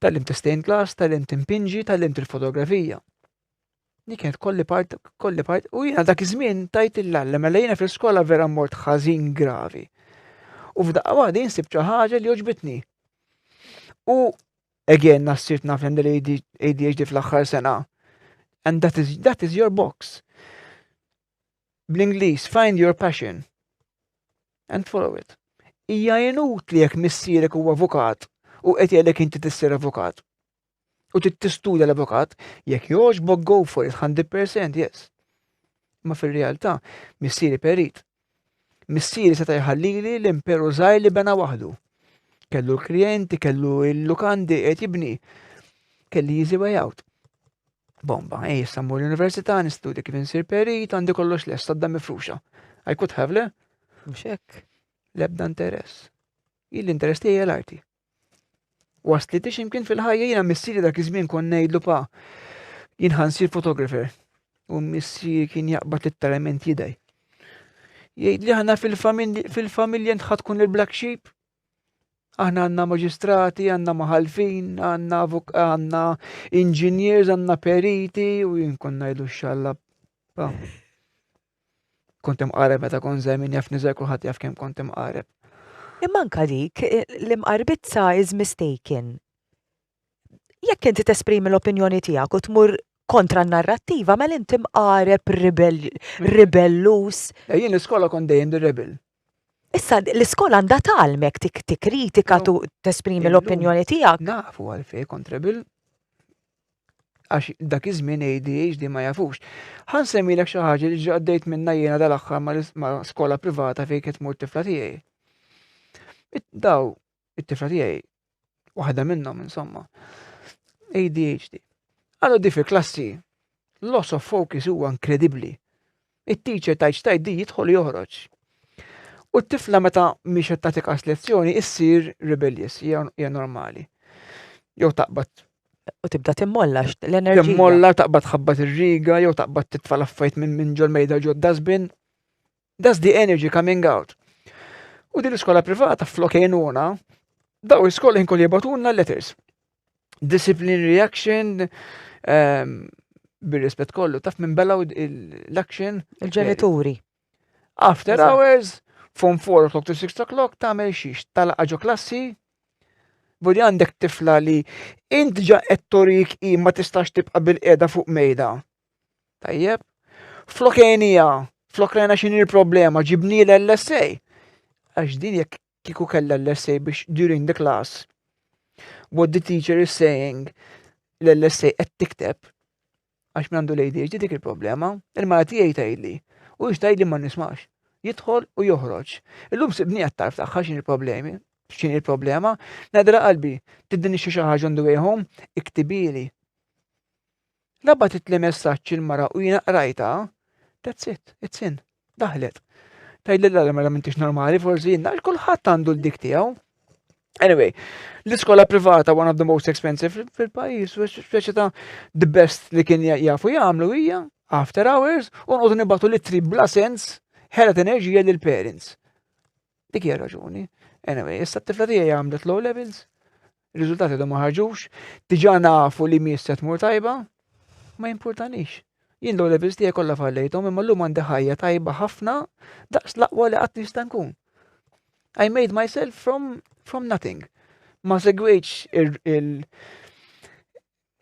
tgħallimt stained glass, tgħallimt impinġi, tgħallimt il-fotografija. Di kienet kolli part, kolli part, u jiena dak iż-żmien tajt il-alla, mela jiena fl-iskola vera mort ħażin gravi. U f'daqqa waħda jien sibt xi ħaġa li għoġbitni. U Again, nassirt naf li għandi l-ADHD fl-aħħar sena. And that is, that is your box. Bl-Ingliż, find your passion and follow it. Hija inutli jekk missierek huwa avukat u qed jgħidlek inti tissir avukat. U trid tistudja l-avukat, jekk jogħġbok go for it 100% yes. Ma fir-realtà, missieri perit. Missieri seta' jħallili l-imperu żgħir li bena waħdu. Kellu l-klijenti, kellu l-lukandi qed jibni. Kelli easy way out. Bomba, ej, issa mmur l-università, nistudja kif insir perit, għandi kollox lest, għadda mifruxa. I could have le? Mhux hekk. L-ebda interess. Jien l-interess tiegħi l-arti. Wasli tix imkien fil-ħajja jiena missieri dak iż-żmien kont ngħidlu pa jien ħansir photographer. U missieri kien jaqbad literalment jidej. Jgħid li aħna fil-familja int tkun il-black sheep. Aħna għandna maġistrati, għandna maħalfin, għandna għandna engineers, għandna periti u jien kont ngħidu xalla. Kont imqareb meta kont żgħir min jaf niżel kulħadd jaf kemm kont imqareb. Imma anka dik l-imqarbizza is mistaken. Jekk inti tesprimi l-opinjoni tiegħek u tmur kontra n-narrattiva, mela inti mqareb ribellus. Eh, jien l-iskola kont dejjem the rebel. Issa l-iskola għandha tgħallmek tikkritika tesprimi l-opinjoni tiegħek. Nafu għalfejn kont rebel għax dak iż-żmien ADHD ma jafux. Ħa nsemmilek xi ħaġa li għaddejt minna jiena dal-aħħar ma' skola privata fejn kien tmur tifla tiegħi. Daw, it-tifla tiegħi, waħda minnhom insomma, ADHD. Għallu di fil-klassi, loss of focus huwa inkredibbli. It-teacher tajt tajt di jidħol joħroġ. U t-tifla meta mhix qed tagħti kas lezzjoni issir rebellious, hija normali. Jew taqbad U tibda timmolla l-enerġija. Timmolla, taqbad tħabbat ir-riga, jew taqbad titfa' l-affarijiet minn minn ġol mejda ġod dustbin. That's the energy coming out. U din l-iskola privata flok jgħinuna, daw iskola jinkol jibgħatulna letters. Disciplinary action, bir-rispett kollu, taf minn belaw l-action. Il-ġenituri. After hours, from 4 o'clock to 6 o'clock, tagħmel xiex, talaqa ġo klassi, Voli għandek tifla li int ġa qed torik i ma tistax tibqa' bil-qiegħda fuq mejda. Tajjeb? Flok għenija, flok rajna x'inhi l-problema, ġibni l-LSA. Għax din jekk kieku kellha l-LSA biex during the class, what the teacher is saying, l-LSA qed tikteb, għax minn għandu l-ADHD dik il-problema, il-mara tiegħi tgħidli, u jix tgħidli ma nismax. Jidħol u joħroġ. Illum sibni għat-tarf tagħha x'inhi il-problemi, x'inhi il-problema, ngħidilha qalbi, tiddi xi ħaġa on the way home, iktibili. La bagħtitli messaġġ il-mara u jiena qrajta, that's it, it's in, daħlet. Tgħidli la mela m'intix normali, forsi jiena, għax kulħadd għandu l-dik tiegħu. Anyway, l-iskola privata one of the most expensive fil-pajjiż, u speċi ta' the best li kien jafu jagħmlu hija after hours u nqogħdu nibgħatu litri bla sens ħelet enerġija lil parents. Dik hija raġuni. Anyway, issa t-tifla tiegħi għamlet low levels, riżultati għadhom ma ħarġux, diġà nafu li mhijiex se tmur tajba, ma jimpurtanix. Jien low levels tiegħi kollha fallejthom, imma llum għandi ħajja tajba ħafna daqs l-aqwa li qatt nista' nkun. I made myself from, from nothing. Ma segwejtx il,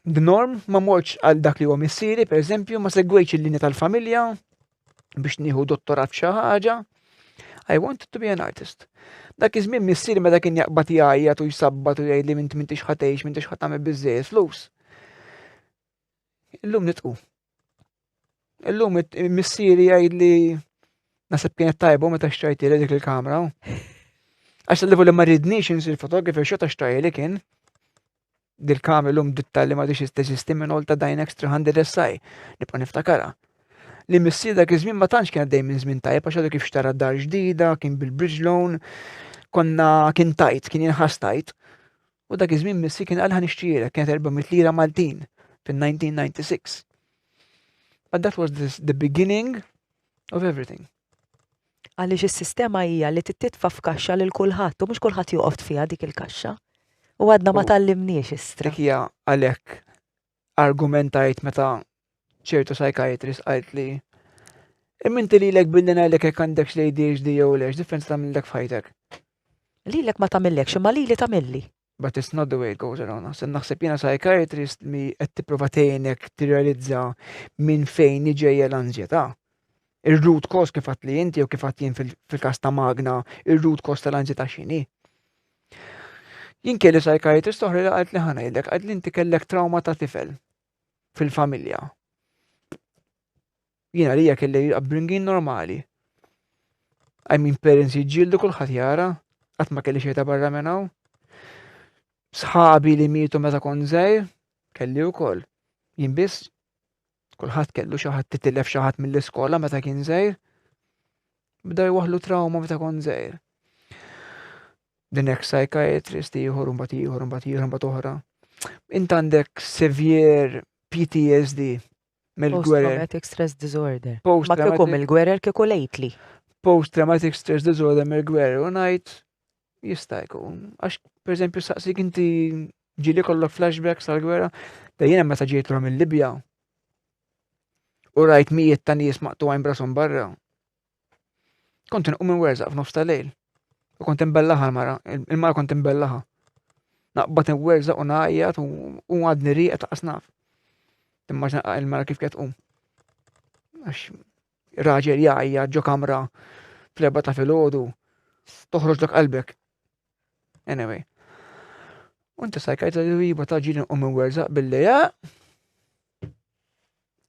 the norm, ma mortx għal dak li huwa missieri, per eżempju, ma segwejtx il-linja tal-familja biex nieħu dottorat f'xi ħaġa. I wanted to be an artist. Dak iż-żmien missieri meta kien jaqbad jgħajjat u jsabbat u jgħid li m'int m'intix ħa tgħix, m'intix ħa tagħmel biżżejjed flus. Illum nitqu. Illum missieri jgħid li nasib kienet tajba meta xtrajti dik il-kamra. Għax tal li ma rridniex insir fotografer xorta xtrajli kien. Dil-kamra l-lum ditta li ma diċ teżisti minn Olta Dynax 300 SI. Nibqa' niftakara. Li missier dak iż-żmien ma tantx kien għaddej minn żmien tajjeb għax għadu kif xtara dar ġdida, kien bil-bridge loan, konna kien tajt, kien jinħass tajt. U dak iż-żmien missier kien qal ħa nixtrielek, kienet 400 lira Maltin fin-1996. But that was the, the beginning of everything. Għaliex is-sistema hija li titfa' f'kaxxa lil kulħadd u mhux kulħadd joqgħod fiha dik il-kaxxa. U għadna ma tgħallimniex istra. Dik hija għalhekk argumentajt meta ċertu psychiatrist qalt li imma inti lilek billi ngħidlek jekk għandekx l-ADHD jew le, x'differenza tagħmillek f'ħajtek? Lilek ma tagħmillekx imma lili tagħmilli. But it's not the way it goes around. Se naħseb jiena psychiatrist mi qed tipprova tgħinek tirrealizza minn fejn ġejja l-anzjetà. Ir-root cause kif għedt li inti jew kif għedt jien fil-każ ta' Magna, ir-root cause tal-anzjetà x'inhi. Jien kelli psychiatrist oħra li qalt li ħa ngħidlek, qalt li inti kellek trauma ta' tifel fil-familja. Jiena li kelli upbringing normali. I mean, parents jiġġieldu kulħadd jara, qatt ma kelli xejn ta' barra minn hawn. Sħabi li mietu meta kont żgħir, kelli wkoll. Jien biss kulħadd kellu xi ħadd titilef xi ħadd mill-iskola meta kien żgħir. Bda jwaħlu trauma meta kont żgħir. The next psychiatrist ieħor, mbagħad ieħor, mbagħad ieħor, mbagħad oħra. Int għandek severe PTSD mill-gwerer. Post-traumatic stress disorder. Ma kieku mill-gwerer kieku lately. Post-traumatic stress disorder mill-gwerer u ngħid jista' jkun. Għax pereżempju saqsik inti ġieli kollok flashbacks tal-gwerra, da jiena meta ġejt mill-Libja u rajt mijiet ta' nies maqtugħin brashom barra. Kont inqum inwerżaq f'nofs ta' lejl. U kont imbellaħa l-mara, il-mara kont imbellaħa. Naqbad inwerżaq u ngħajjat u għadni rieqed laqas naf. Timmaġina il-mara kif qed tqum. Għax raġel jgħajjat ġo kamra fl-erba ta' filgħodu, toħroġ dak qalbek. Anyway. U inti sajkajt li iva ta' ġili nqum inwerżaq billi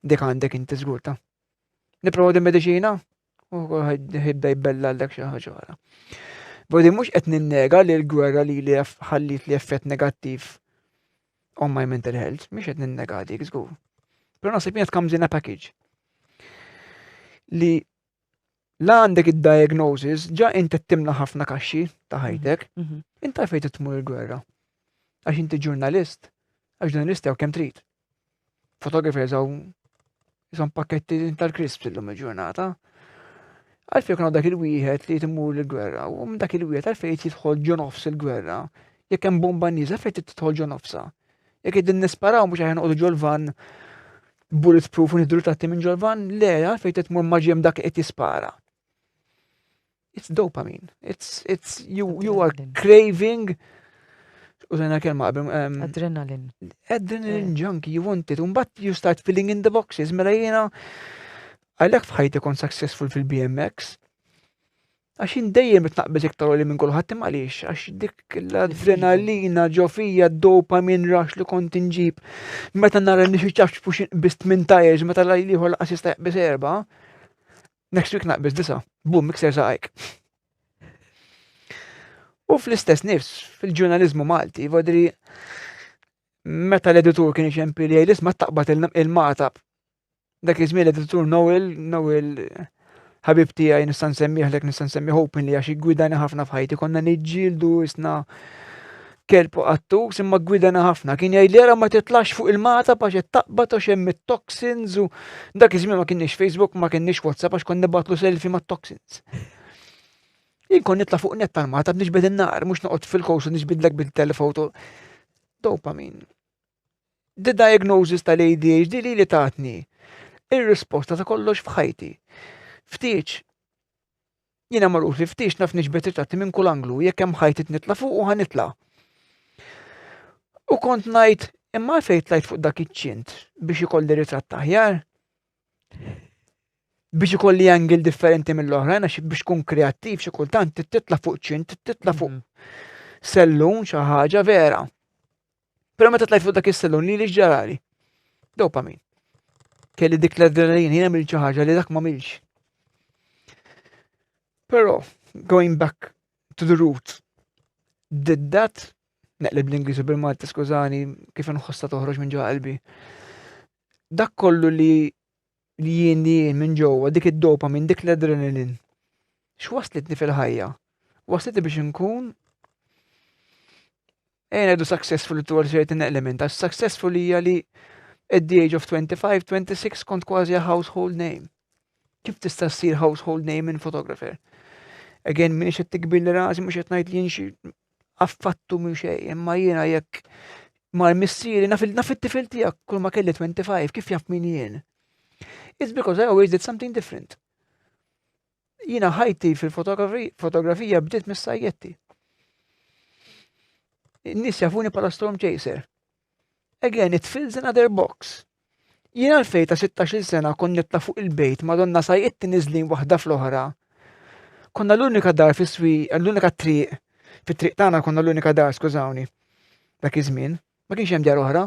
dik għandek inti żgur ta' Nipprovaw din mediċina u ħibda jbella għallek xi ħaġa oħra. Vodi mhux qed ninnega li l-gwerra li li ħallit li effett negattiv on my mental health, mhux qed ninnega dik żgur. Però naħseb jien comes in a package. Li la għandek id-diagnosis, ġa inti timla ħafna kaxxi ta' ħajtek, inta fejn tmur il-gwerra. Għax inti ġurnalist, għax ġurnalist jew kemm trid. Photographers hawn jisom pakketti tal-crisps illum il-ġurnata. Għalfejn kien dak il-wieħed li timur l-gwerra, u minn dak il-wieħed għalfejn jidħol ġo nofs il-gwerra. Jekk hemm bomba nieża fejn tidħol ġo nofsa. Jekk qegħdin nisparaw mhux aħjar noqogħdu ġol-van bulletproof u nieħdu ritratti minn ġol-van, le għalfejn tmur ma' ġem dak qed jispara. It's dopamine. It's, it's, you, you are craving użajna kelma qabel. Um, adrenaline. Adrenaline eh. junkie, you want it. Umbat you start filling in the boxes. Mela jiena għalhekk f'ħajti kont successful fil-BMX. Għax jien dejjem itnaqbeż iktar li minn kulħadd imma għaliex, għax dik l-adrenalina ġo fija dopamine rush li kont inġib. Meta nara li xi ċafx fuq biss minn tires, meta l-ieħor laqas jista' jaqbeż erba', Next week naqbeż disa, bum, mikser saqajk. U fl-istess nifs, fil-ġurnalizmu Malti, vodri, meta l-editur kien iċempi li jgħid ma taqbad il-matab. Dak iż-żmien l-editur Noel, Noel ħabib tiegħi nista' nsemmih lek nista' nsemmi openly għax gwidani ħafna f'ħajti, konna niġġieldu isna kelb u qattus imma gwidana ħafna. Kien jgħid li ara ma titlax fuq il-mata għax qed taqbad għax hemm it-toxins u dak iż-żmien ma kienx Facebook, ma kienx WhatsApp għax kont nibatlu selfie mat-toxins. Jien kont nitla' fuq net tal-mata b'niġbed in-nar, mhux noqgħod fil-kowsu niġbidlek bil-telefoto. Dopamine. The diagnosis tal-ADHD li li tatni ir-risposta ta' kollox f'ħajti. Ftit Jiena magħruf li ftix naf niġbed ritratti minn kull anglu, jekk hemm ħajt nitla' fuq u ħanitla'. U kont ngħid, imma għalfejn tlajt fuq dak iċ-ċint biex ikolli ritratt aħjar? Biex ikolli angle differenti mill-oħrajn għax biex tkun kreattiv xi kultant titla' fuq ċint, titla' fuq mhm. sellun xi ħaġa vera. Però meta tlajt fuq dak is-sellun li li ġarali. Dopamin. Kelli dik l-adrenalina, jiena għamilt xi ħaġa li dak ma milx. Però, going back to the root, did that, neqleb l-Ingliż u bil-Malti, skużani, kif inħossa toħroġ minn ġo qalbi. Dak kollu li li jien li jien minn ġewwa, dik id-dopamin, dik l-adrenalin. X'waslitni fil-ħajja? Waslitni biex inkun Ejja ngħidu successful to a certain element, għax successful hija li at the age of 25, 26 kont kważi a household name. Kif tista' ssir household name in photographer? Again, minix qed tikbir li rasi, mhux qed ngħid li jien xi affattu minn xejn, imma jiena jekk mar missieri naf it-tifel tiegħek kull ma kelli 25, kif jaf min jien? It's because I always did something different. Jiena ħajti fil-fotografija bdiet mis-sajjetti. In-nies jafuni bħala Storm Chaser. Again, it fills another box. Jien għalfej ta' 16 sena kont nitla' fuq il-bejt madonna sajjetti niżlin waħda fl-oħra. Konna l-unika dar fis-swi, l-unika triq, fit-triq tagħna konna l-unika dar, skużawni, dak iż-żmien. Ma kienx hemm djar oħra.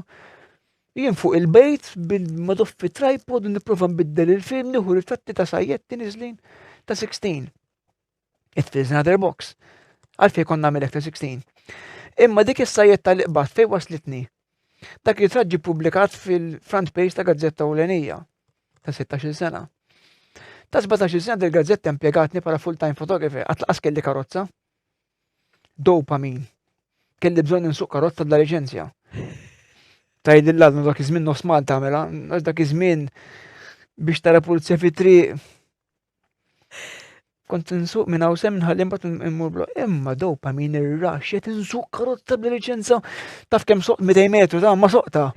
Jien fuq il-bejt bil-madoffi tripod nipprova nbiddel il-film nieħu ritratti ta' sajjetti niżlin ta' 16. It fills another box. Għalfejn konna nagħmel ta' 16. Imma dik is-sajjetta li qbadt fejn waslitni? Dak ritratt ġie ppubblikat fil-front page ta' gazzetta ewlenija ta' 16-il sena. Ta' 17-il sena dil-gazzetta impjegatni bħala full-time photographer, qatt laqas kelli karozza. Dopamine. Kelli bżonn insuq karozza bla liċenzja. Tgħid l dak iż-żmien nofs Malta għamela, għax dak iż-żmien biex tara pulizija fit-triq. Kont insuq minn hawn sem nħalli mbagħad immur blo. Imma dopamine ir-rax qed insuq karozza bla liċenza taf kemm soq 200 metru ta' ma soqta.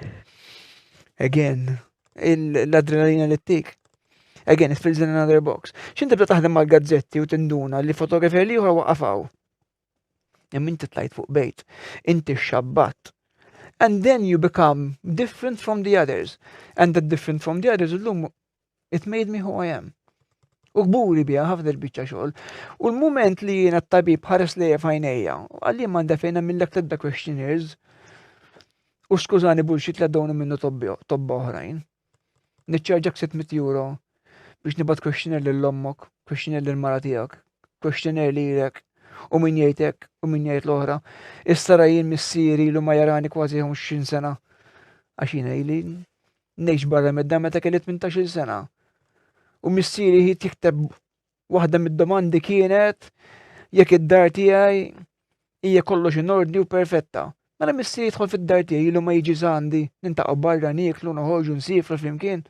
Again, l-adrenalina li tik. Again, it fills in another box. X'in tibda taħdem mal-gazzetti u tinduna li fotografer li ieħor waqafaw. Imma inti tlajt fuq bejt, inti xabbat. And then you become different from the others. And that different from the others illum it made me who I am. U kburi biha ħafna l-biċċa xogħol. U l-mument li jiena t-tabib ħares lejja f'għajnejja, għalli m'għandha fejn nagħmillek tibda questionnaires. U skużani bullshit li għaddewni minnu tobba oħrajn. Niċċarġak 600 euro biex nibgħat questionnaire lil ommok, questionnaire lil mara tiegħek, questionnaire lilek, u min jgħidek u min jgħid l-oħra. Issa ra jien missieri ilu ma jarani kważi 20 sena. Għax jiena ili ngħix barra mid-dar meta kelli 18-il sena. U missieri ħid jikteb waħda mid-domandi kienet jekk id-dar tiegħi hija kollox in ordni u perfetta. Mela missieri jidħol fid-dar tiegħi ilu ma jiġi għandi, nintaqgħu barra nieklu, noħorġu nsifru flimkien.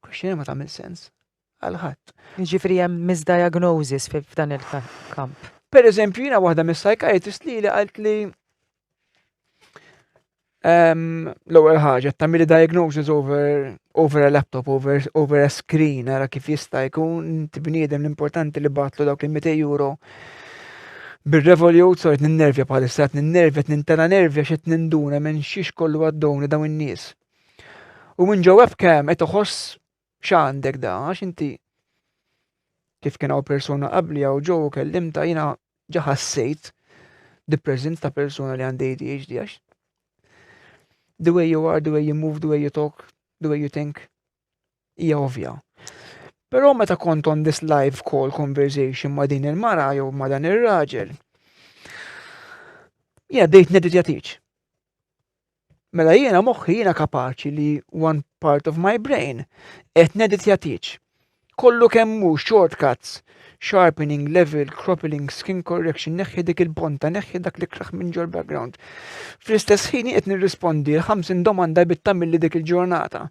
Kwestjoni ma tagħmel sens għal ħadd. Jiġifieri hemm misdiagnosis f'dan il-kamp. Per eżempju, jiena waħda mis-psychiatrist li li qalt li l-ewwel ħaġa tagħmili diagnosis over, over a laptop, over, over a screen, ara kif jista' jkun inti bniedem l-importanti li batlu dawk il-200 euro. Bir-Revolut, so qed ninnervja bħalissa, qed ninnervja, qed nintela nervja x'qed ninduna minn xiex kollu għaddowni dawn in-nies. U minn ġo webcam qed iħoss x'għandek da, għax inti kif kien hawn persuna qabli hawn ġo u kellimta jiena ġa ħassejt the presence ta' persuna li għandi ADHD għax the way you are, the way you move, the way you talk, the way you think hija ovvja. Però meta kont on this live call conversation ma' din il-mara jew ma' dan ir-raġel, jiena bdejt neditjatiċ. Mela jiena moħħi jiena kapaċi li one part of my brain qed neditjatiċ. Kollu kemm hu shortcuts, sharpening, level, cropping, skin correction, neħħi dik il-ponta, neħħi dak li kraħ minn ġol background. Fl-istess ħin qed nirrispondi l-50 domanda bitta milli dik il-ġurnata.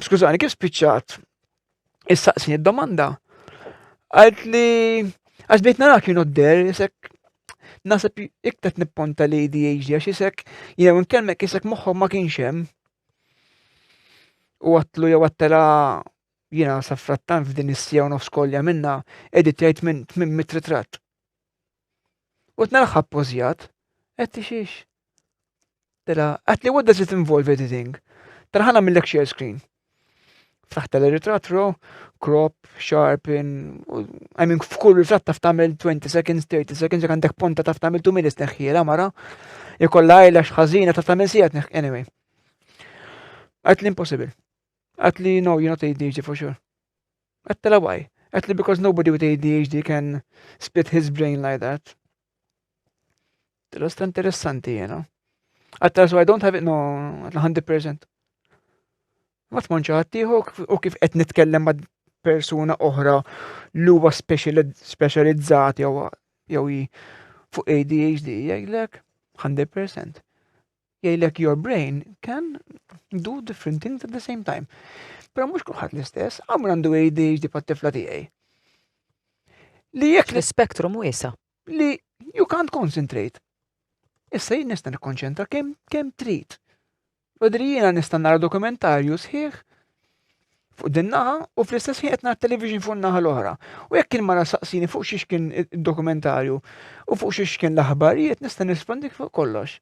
Skużani, kif spiċċat? Issaqsini d-domanda. Għalt li għax bejt narak jien der, isek nasab iktar nipponta li ADHD għax isek jew nkellmek isek moħħok ma kienx hemm. U għatlu jew għattela jiena saffrattan f'din is-sija u nofs kolja minna edit jgħid minn 800 ritratt. U t-narħab pożjat, qed tixiex. Tela, għat li what does it involve editing? Tara ħana mill share screen. Ftaħt l-ritratt ro, crop, sharpen, I mean f'kull ritratt taf tagħmel 20 seconds, 30 seconds, jekk għandek ponta taf tagħmel 2 minutes neħħiela mara. Ikolla eyelash ħażina taf tagħmel sija tneħ anyway. Għat li impossible. Għat li no, you're not ADHD for sure. Għat why? Għat li because nobody with ADHD can split his brain like that. Tela interessanti jena. Għatta so I don't have it, no, 100%. Ma tmonċa ħaddieħor u kif qed nitkellem ma' persuna oħra li huwa speċjalizzat jew jew fuq ADHD jgħidlek 100%. Jgħidlek your brain can do different things at the same time. Però mhux kulħadd l-istess, għamur għandu ADHD pat-tifla tiegħi. Li jekk l-spektrum wiesa. Li you can't concentrate. Issa jien nista' nikkonċentra kemm kemm trid. Badri jiena nista' nara dokumentarju sħiħ fuq din naħa u fl-istess ħin qed nara television fuq naħa l-oħra. U jekk kien mara saqsini fuq xiex kien id-dokumentarju u fuq xiex kien l-aħbarijiet nista' nirrispondik fuq kollox.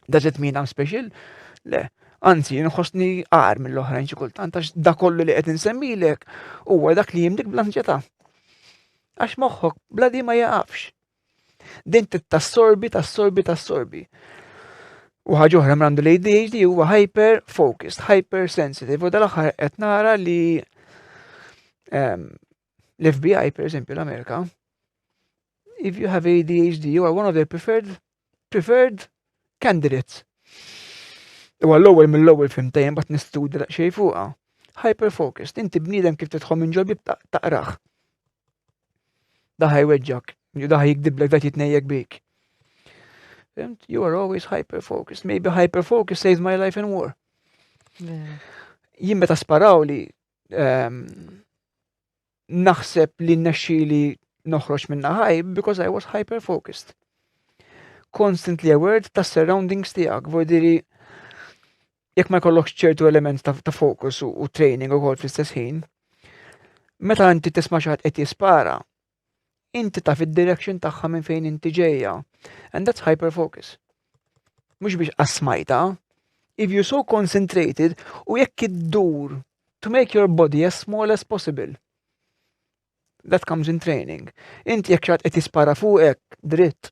Does it mean I'm special? Le. Anzi, nħossni għar mill-oħrajn xi kultant għax da kollu li qed insemmilek huwa dak li jimdik bl-anzjetà. Għax moħħok bla di ma jaqafx. Din tassorbi, tassorbi, tassorbi. U ħaġa oħra għandu l-ADHD huwa hyper focused, hyper sensitive. U dal-aħħar qed nara li ehm, l-FBI, per eżempju, l-Amerika, If you have ADHD, you are one of their preferred candidates. U għall-ewwel mill-ewwel fimtejn bat nistudja daqsxejn fuqha. Hyper-focused, inti bniedem kif tidħol minn ġol taqraħ. Da ħa jweġġak, da ħa jikdiblek, da jitnejjek bik. Fimt? You are always hyper-focused. Maybe hyper-focus saved my life in war. Jien meta sparaw li naħseb li nexxieli noħroġ minna ħaj because I was hyper-focused. Constantly aware ta' surroundings tiegħek, vodiri jekk ma jkollokx ċertu element ta focus u training ukoll fl-istess ħin, meta inti tisma' xi ħadd qed jispara, inti taf id-direction tagħha minn fejn inti ġejja. And that's hyper-focus. Mhux biex qasmajta, if you're so concentrated u jekk iddur to make your body as small as possible. That comes in training. Inti jekk xi ħadd qed jispara fuqek, dritt.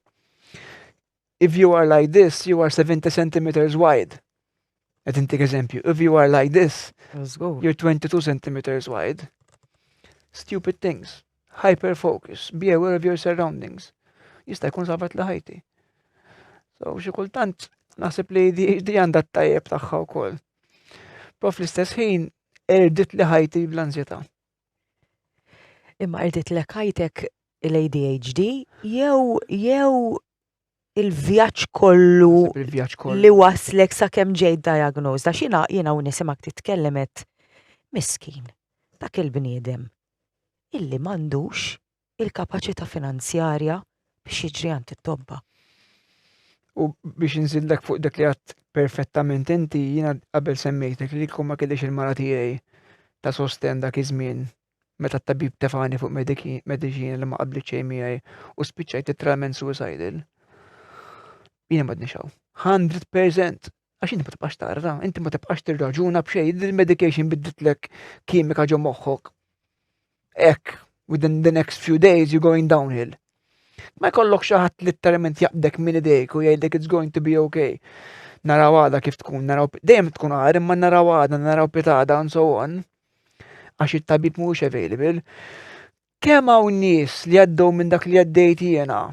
If you are like this, you are 70 centimeters wide. Qed intik eżempju. If you are like this, you're 22 centimeters wide. Stupid things. Hyper focus. Be aware of your surroundings. Jista' jkun salvat li ħajti. So, xi kultant naħseb li di għandha t-tajjeb tagħha wkoll. Però fl-istess ħin qerdet li ħajti bl-anzjetà. Imma qerdet lek ħajtek l-ADHD jew il-vjaġġ kollu il-vjaġġ kollu li waslek sakemm ġejt diagnosed. Għax jiena u nisimak titkellem qed miskin dak il-bniedem illi m'għandux il-kapaċità finanzjarja biex jiġri għand it-tobba. U biex nżidlek fuq dak li għedt perfettament inti, jiena qabel semmejtek li kieku ma kellix il-mara tiegħi ta' sosten dak iż-żmien meta t-tabib tefani fuq mediċina li ma qablit xejn miegħi u spiċċajt literalment suicidal. Jiena ma hawn. 100%. Għax inti ma tibqax tara, inti ma tibqax tirraġuna b'xejn, il-medication bidditlek kimika ġo moħħok. Ek, within the next few days you're going downhill. Ma jkollok xi ħadd literalment jaqbdek minn idejk u jgħidlek it's going to be okay. Naraw għada kif tkun, naraw dejjem tkun għar, imma naraw għada, naraw pitgħada and so on. Għax it-tabib mhuwiex available. Kemm hawn nies li għaddew minn dak li għaddejt jiena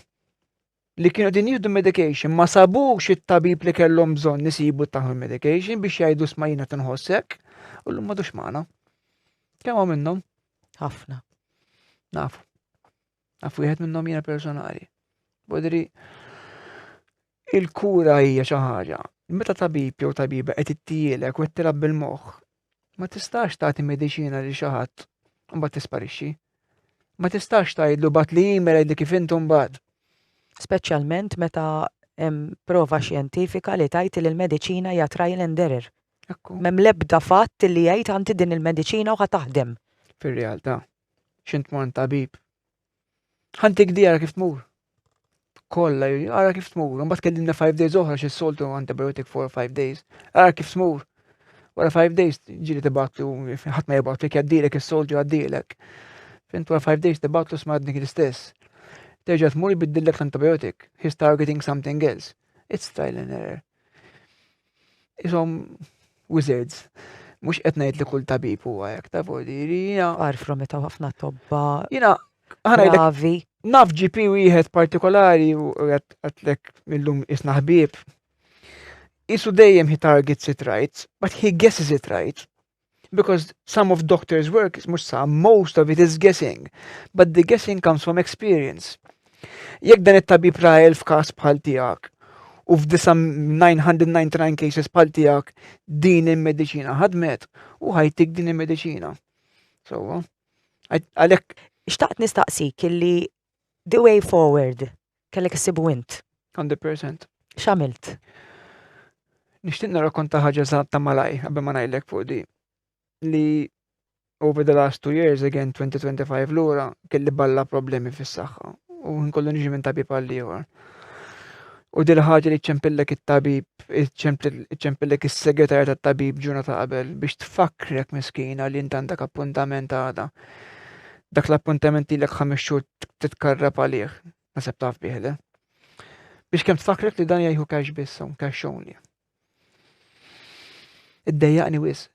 li kienu din jieħdu medication ma sabux it-tabib li kellhom bżonn isibu taħu medication biex jgħidu isma' jiena tinħossek u llum m'għadux magħna. Kemm hawn minnhom? Ħafna. Nafu. Nafu wieħed minnhom jiena personali. Bodri il-kura hija xi ħaġa. Meta tabib jew tabiba qed ittielek u qed tilgħab bil-moħħ, ma tistax tagħti mediċina lil xi ħadd u mbagħad tisparixxi. Ma tistax tgħidlu ibgħatli email għidli kif intu mbagħad. Speċjalment meta hemm prova xjentifika li tgħid li l-mediċina hija trial and error. Ekku. M'hemm l-ebda fatt li jgħid għandi din il-mediċina u ħa taħdem. Fir-realtà, x'int tmur tabib. Ħa ntik di ara kif tmur. Kolla, ara kif tmur. Mbagħad kellimna 5 days oħra xi soltu antibiotic 4 or 5 days. Ara kif tmur. Wara 5 days ġieli tibgħatlu, ħadd ma jibgħatlek jgħaddilek is-soltu jgħaddilek. Fint wara 5 days tibgħatlu isma' għadni l-istess. Terġa' tmur jbiddillek l-antibiotic. He's targeting something else. It's trial and error. Isom wizards. Mhux qed ngħid li kull tabib huwa hekk ta' diri. Far from it ħafna tobba. Jiena Bravi. Naf GP wieħed partikolari u għedtlek illum isna ħbieb. Isu dejjem he targets it right, but he guesses it right. Because some of doctors' work is mhux some, most of it is guessing. But the guessing comes from experience. Jekk dan it-tabib ra 1000 każ bħal tiegħek u f'disa 999 cases bħal tiegħek din il-mediċina ħadmet u ħa jtik din il-mediċina. So, għalhekk Xtaqt nistaqsik illi the way forward kellek issibu int. 100%. X'għamilt? Nixtieq nirrakkonta ħaġa ta' malajr qabel ma ngħidlek fuq di li over the last 2 years, again 2025 lura, kelli balla problemi fis-saħħa u nkollu niġi minn tabib għal ieħor. U dil ħaġa li ċempillek it-tabib, ċempillek is-segretarja tat-tabib ġurnata qabel biex tfakkrek miskina li int għandek appuntament għada. Dak l-appuntament ilek 5 xhur titkarrab għalih. Naħseb taf bih, le? Biex kemm tfakkrek li dan jieħu cash biss, cash only. Iddejjaqni wisq.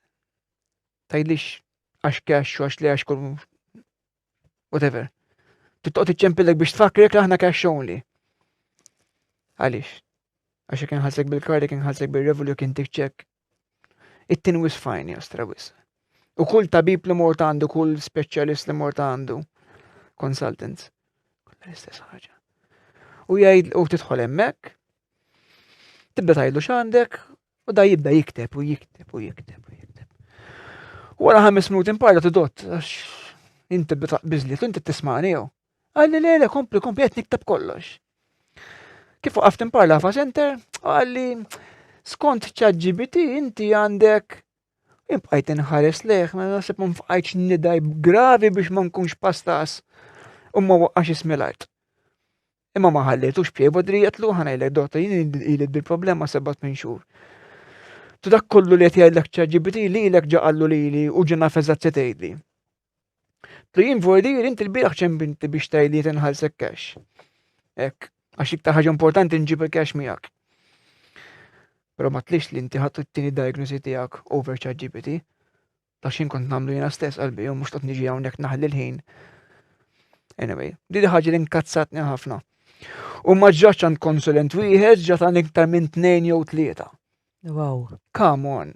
Tgħidlix għax cash u għax le għax kull whatever. Tittoqgħod iċċempillek biex tfakkrek li aħna cash only. Għaliex? Għax jekk inħallsek bil-card, jekk inħallsek bil-Revolut, jekk intik ċekk. It-tin wis fajn, jastra wis. U kull tabib li mort għandu, kull speċjalist li mort għandu, consultants, kollha l-istess ħaġa. U jgħid u tidħol hemmhekk, tibda tgħidlu x'għandek, u da jibda jikteb u jikteb u jikteb u jikteb. Wara ħames minuti imparla tidott, għax inti biżli, inti tismani jew. Għalli le, le, kompli, kompli, qed nikteb kollox. Kif waqaft imparla fa' center, għalli skont ChatGPT inti għandek Ibqajt inħares lejh, ma naħseb ma nfqajtx nidaj gravi biex ma nkunx pastas u ma waqqax ismi l-art. Imma ma ħallejtux b'xejn bodri jgħetlu ħanajlek dotta jien ili bil-problema seba' tmien xhur. Tu dak kollu li qed jgħidlek ChatGPT lilek ġa qallu lili u ġa naf eżatt se tgħidli. Tu jien vordir inti l-bieraħ ċembinti biex tgħidli tinħallsek cash. Hekk, għax iktar ħaġa importanti nġib il-cash miegħek. Però ma tlix li inti ħadd it-tieni diagnosi tiegħek over ChatGPT. Ta' xin kont nagħmlu jiena stess qalbi u mhux tot niġi hawnhekk naħli l-ħin. Anyway, di ħaġa li nkazzatni ħafna. U ma ġratx għand konsulent wieħed, ġrat għand iktar minn tnejn jew tlieta. Wow. Come on.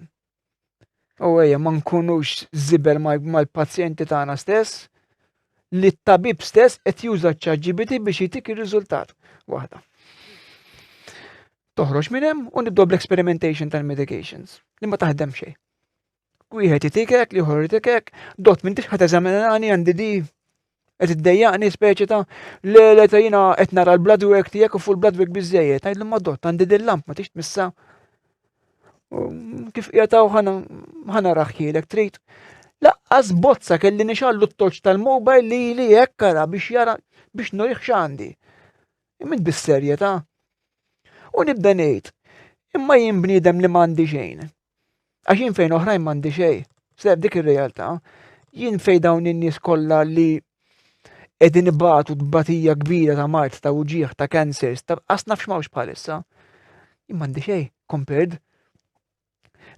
U ejja ma nkunux żibel mal-pazjenti tagħna stess li t-tabib stess qed juża ChatGPT biex jitik ir-riżultat. Waħda. Toħroġ minn hemm u nibdew bl-experimentation tal-medications li ma taħdem xejn. Wieħed jitik hekk, l-ieħor jitik hekk, dot m'intix ħadd eżaminani għandi di qed iddejjaqni speċi ta' le le ta' jiena qed nara l-blood work tiegħek u fuq il-blood work biżejjed, ngħidlu ma dott għandi din lamp ma tix tmissa. Kif qiegħed hawn ħana raħħielek trid. Laqqas bozza kelli nixallu t-torċ tal-mobile li li hekk ara biex jara biex nurih x'għandi. Imma bis-serjetà. U nibda ngħid, imma jien bniedem li m'għandi xejn. Għax jien fejn oħrajn m'għandi xejn. Seb dik ir-realtà. Jien fejn dawn in-nies kollha li qegħdin ibatu tbatija kbira ta' mard, ta' uġigħ, ta' cancers, ta' qas nafx m'hawnx bħalissa. Jien m'għandi xejn compared.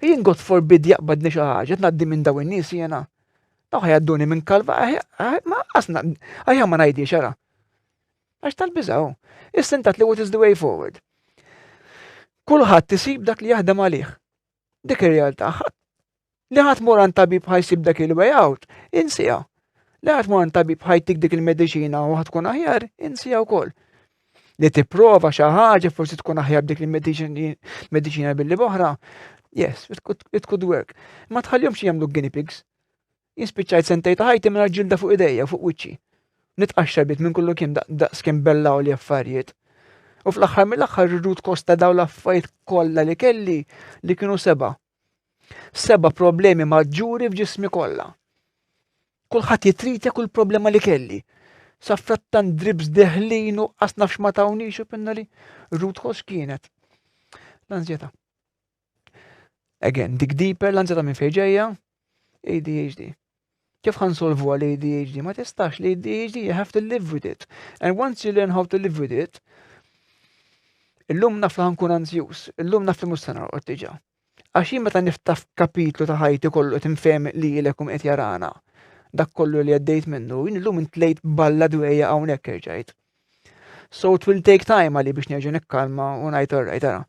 Jien God forbid jaqbadni xi ħaġa, ngħaddi minn dawn in-nies jiena. Daw ħajadduni minn kalva, ma qas aħjar ma ngħidix ara. Għax tal-biżaw. Issa intat li what is the way forward. Kulħadd isib dak li jaħdem għalih. Dik ir-realtà. Li ħadd mur għand tabib ħajsib dak il-way out, insija. Li ħadd mur għand tabib ħajtik dik il-mediċina u ħadd tkun aħjar, insija wkoll. Li tipprova xi ħaġa forsi tkun aħjar dik il-mediċina billi boħra, yes, it could, it could work. Ma tħallihomx jagħmlu guinea pigs. Jien spiċċajt sentej ta' ħajti mingħajr ġilda fuq idejja fuq wiċċi. Nitqaxxar bit minn kullu kien daqs kemm bellaw li affarijiet. U fl-aħħar mill-aħħar ir-root cause ta' dawn l-affarijiet kollha li kelli li kienu seba'. Seba' problemi maġġuri f'ġismi kollha. Kulħadd jitritja kull problema li kelli. Sa frattan drips deħlin u qas nafx ma tawniex u pinnali. Root cause kienet l-anzjetà. Again, dig deeper, l-anzjetà minn fejn ġejja, ADHD. Kif ħansolvu għal ADHD? Ma tistax l-ADHD, you have to live with it. And once you learn how to live with it, illum naf li ħankun anzjuż, illum naf li mhux se norqod diġà. Għax jien meta niftaf kapitlu ta' ħajti kollu qed infhem li ilek qed jarana. Dak kollu li għaddejt minnu, jien illum intlejt balla dwejja hawnhekk erġajt. So it will take time għali biex nerġa' nikkalma u ngħid alright ara.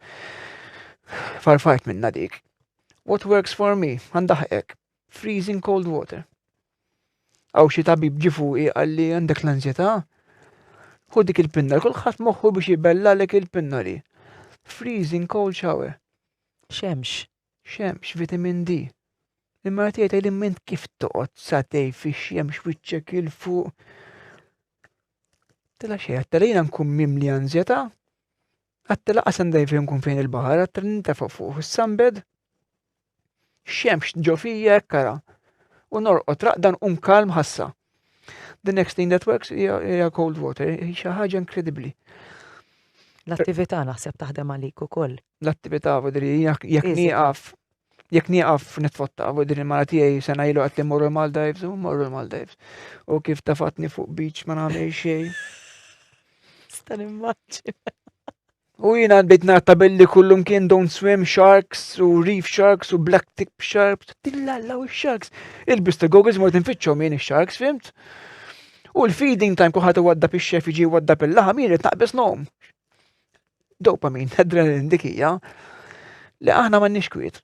Farfart minna dik. What works for me? Għandaħqek. Freezing cold water. Għaw xi tabib ġi fuqi qalli għandek l-anzjetà? Hu dik il-pinna, kulħadd moħħu biex jibellalek il-pinnoli. Freezing cold shower. Xemx. Xemx, vitamin D. Il-mara tiegħi tgħidli mint kif toqgħod satej fix-xemx wiċċek il fuq. Tela xejn, għattela jiena nkun mimli anzjetà, għattela qas għandaj fejn nkun fejn il-baħar, għattela nintefa' fuq is-sunbed, xemx ġo fija hekk ara. U norqod raqdan un kalm ħassa. The next thing that works hija cold water, hi xi ħaġa inkredibbli. L-attività naħseb taħdem għalik ukoll. L-attività, vodri, jekk nieqaf, jekk nieqaf nitfotta, vodri il-mara tiegħi sena ilu qed li morru l-Maldives u morru l-Maldives. U kif tafatni fuq beach ma nagħmel xejn. Sta nimmaġina. U jiena bdejt nara tabelli kullum kien don't swim sharks u reef sharks u black tip sharks. Tillalla u sharks. Il-bista goggles mort infittxhom jien ix-sharks, fimt? U l-feeding time kulħadd iwaddab ix-xef jiġi jwaddab il-laħam jien irid naqbeż nom. Dopamine, adrenaline dik hija li aħna m'għandniex kwiet.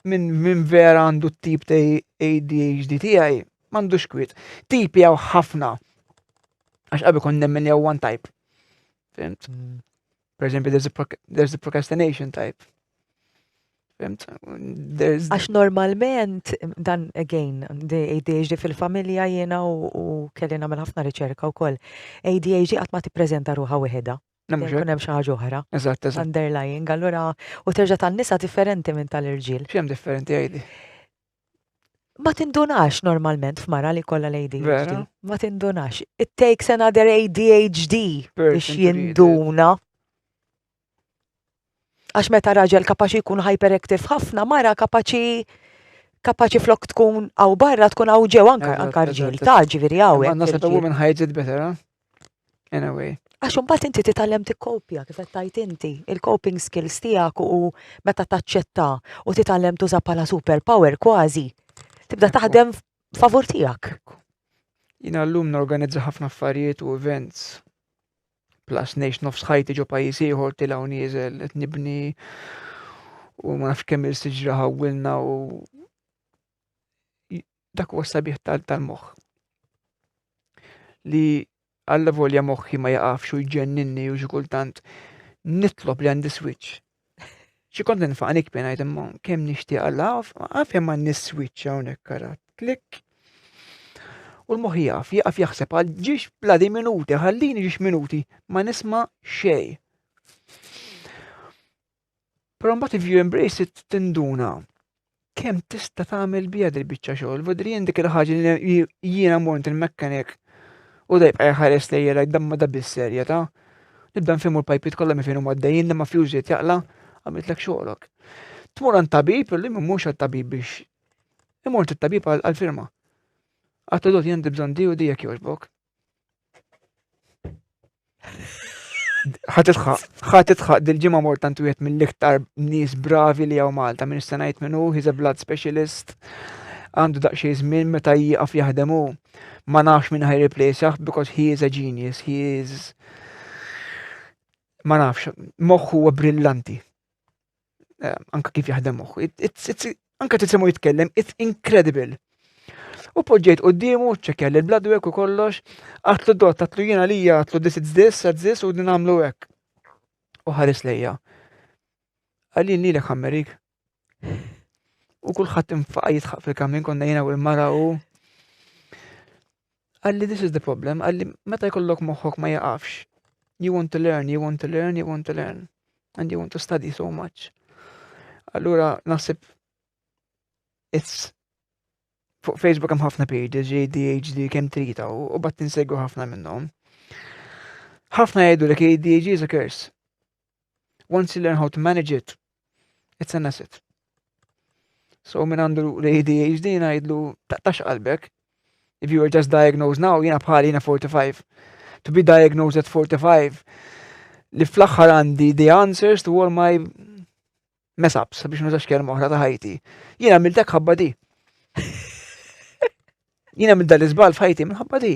Min, min vera għandu t-tip ta' ADHD tiegħi m'għandux kwiet. Tipi hawn ħafna. Għax qabel kont nemmen li hawn one type. Fhimt? Per eżempju, there's the procrastination type. Fhimt? There's Għax normalment, dan again, the ADHD fil-familja jiena u kelli nagħmel ħafna riċerka wkoll. ADHD qatt ma tippreżenta ruħha weħidha. Mhux Jkun hemm xi ħaġa oħra. Eżatt. Underlying, allura u terġa' tan-nisa differenti minn tal-irġiel. X'hemm differenti għidi? Ma tindunax normalment f'mara li kollha l-ADHD. Vera? Ma tindunax. It takes another ADHD biex Person to read it. jinduna. Għax meta raġel kapaċi jkun hyperactive ħafna, mara kapaċi flok tkun hawn barra tkun hawn ġew anka anka rġiel ta' ġifieri hawn Imma hekk naħseb a irġiel. woman hides it better, huh? In a way. Għax imbagħad inti titgħallem tikkopja kif qed tgħid inti, il-coping skills tiegħek u meta taċċetta u titgħallem tuża bħala superpower kważi. Tibda taħdem favur tiegħek. Jiena llum norganizza ħafna affarijiet u events. Plus ngħix nofs ħajti ġo pajjiż ieħor tilgħu nieżel qed nibni u ma nafx kemm il-siġra ħawwilna u dak huwa sabiħ tal-moħħ. Li alla volja moħħi ma jaqafx u jġenninni u xi kultant nitlob li għandi switch. Xi kont ninfaq nikbi ngħid imma kemm nixtieq Alla għaf hemm għandi switch hawnhekk ara. Klik. U l-moħħ jaqaf, jaqaf jaħseb għal ġiex bloody minuti, ħallini ġiex minuti, ma nisma' xejn. Però mbagħad if you embrace it tinduna kemm tista' tagħmel biha dil-biċċa xogħol. Vodri jien dik il-ħaġa li jiena mort il-mechanic u da jibqa' jħares lejja like dan ma da bis-serjetà. Nibda nfehmu l-pajpiet kollha minn fejn huma għaddejjin li ma fuse jaqla' għamiltlek xogħolok. Tmur għand tabib, illum mhux għat-tabib biex imur għand it-tabib għall-firma. Għattu dot jien għandi bżonn di u di jekk jogħġbok. Ħa tidħaq, ħa tidħaq dil-ġimgħa mort għand wieħed mill-iktar nies bravi li hawn Malta, minn issa ngħid min hu, he's a blood specialist. Għandu daqsxejn żmien meta jieqaf jaħdem hu. Ma nafx min ħa jirreplaceah because he is a genius, he is ma nafx, moħħu huwa brillanti. Anka kif jaħdem moħħu. Anka tisimgħu jitkellem, it's incredible. U poġġejt quddiemu, ċekkja l blood work u kollox, għatlu dot, għatlu jiena lija, għatlu this it's this, it's this, u din għamlu hekk. U ħares lejja. Għalli lilek ħammerik. U kulħadd infaqa jidħaq fil-kamin konna jiena u l-mara u Għalli this is the problem, għalli meta jkollok moħħok ma jaqafx. You want to learn, you want to learn, you want to learn. And you want to study so much. Allura naħseb it's fuq Facebook hemm ħafna pages, ADHD, kemm trita u bat tinsegwu ħafna minnhom. Ħafna jgħidu li ADHD is a curse. Once you learn how to manage it, it's an asset. So min għandu l-ADHD ngħidlu taqtax qalbek. If you were just diagnosed now, jiena bħali jiena 45. To be diagnosed at 45, li fl-aħħar għandi the answers to all my mess ups, biex nużax kelma oħra ta' ħajti. Jiena għamilt hekk ħabba di. Jiena għamilt dal-iżball f'ħajti minħabba di.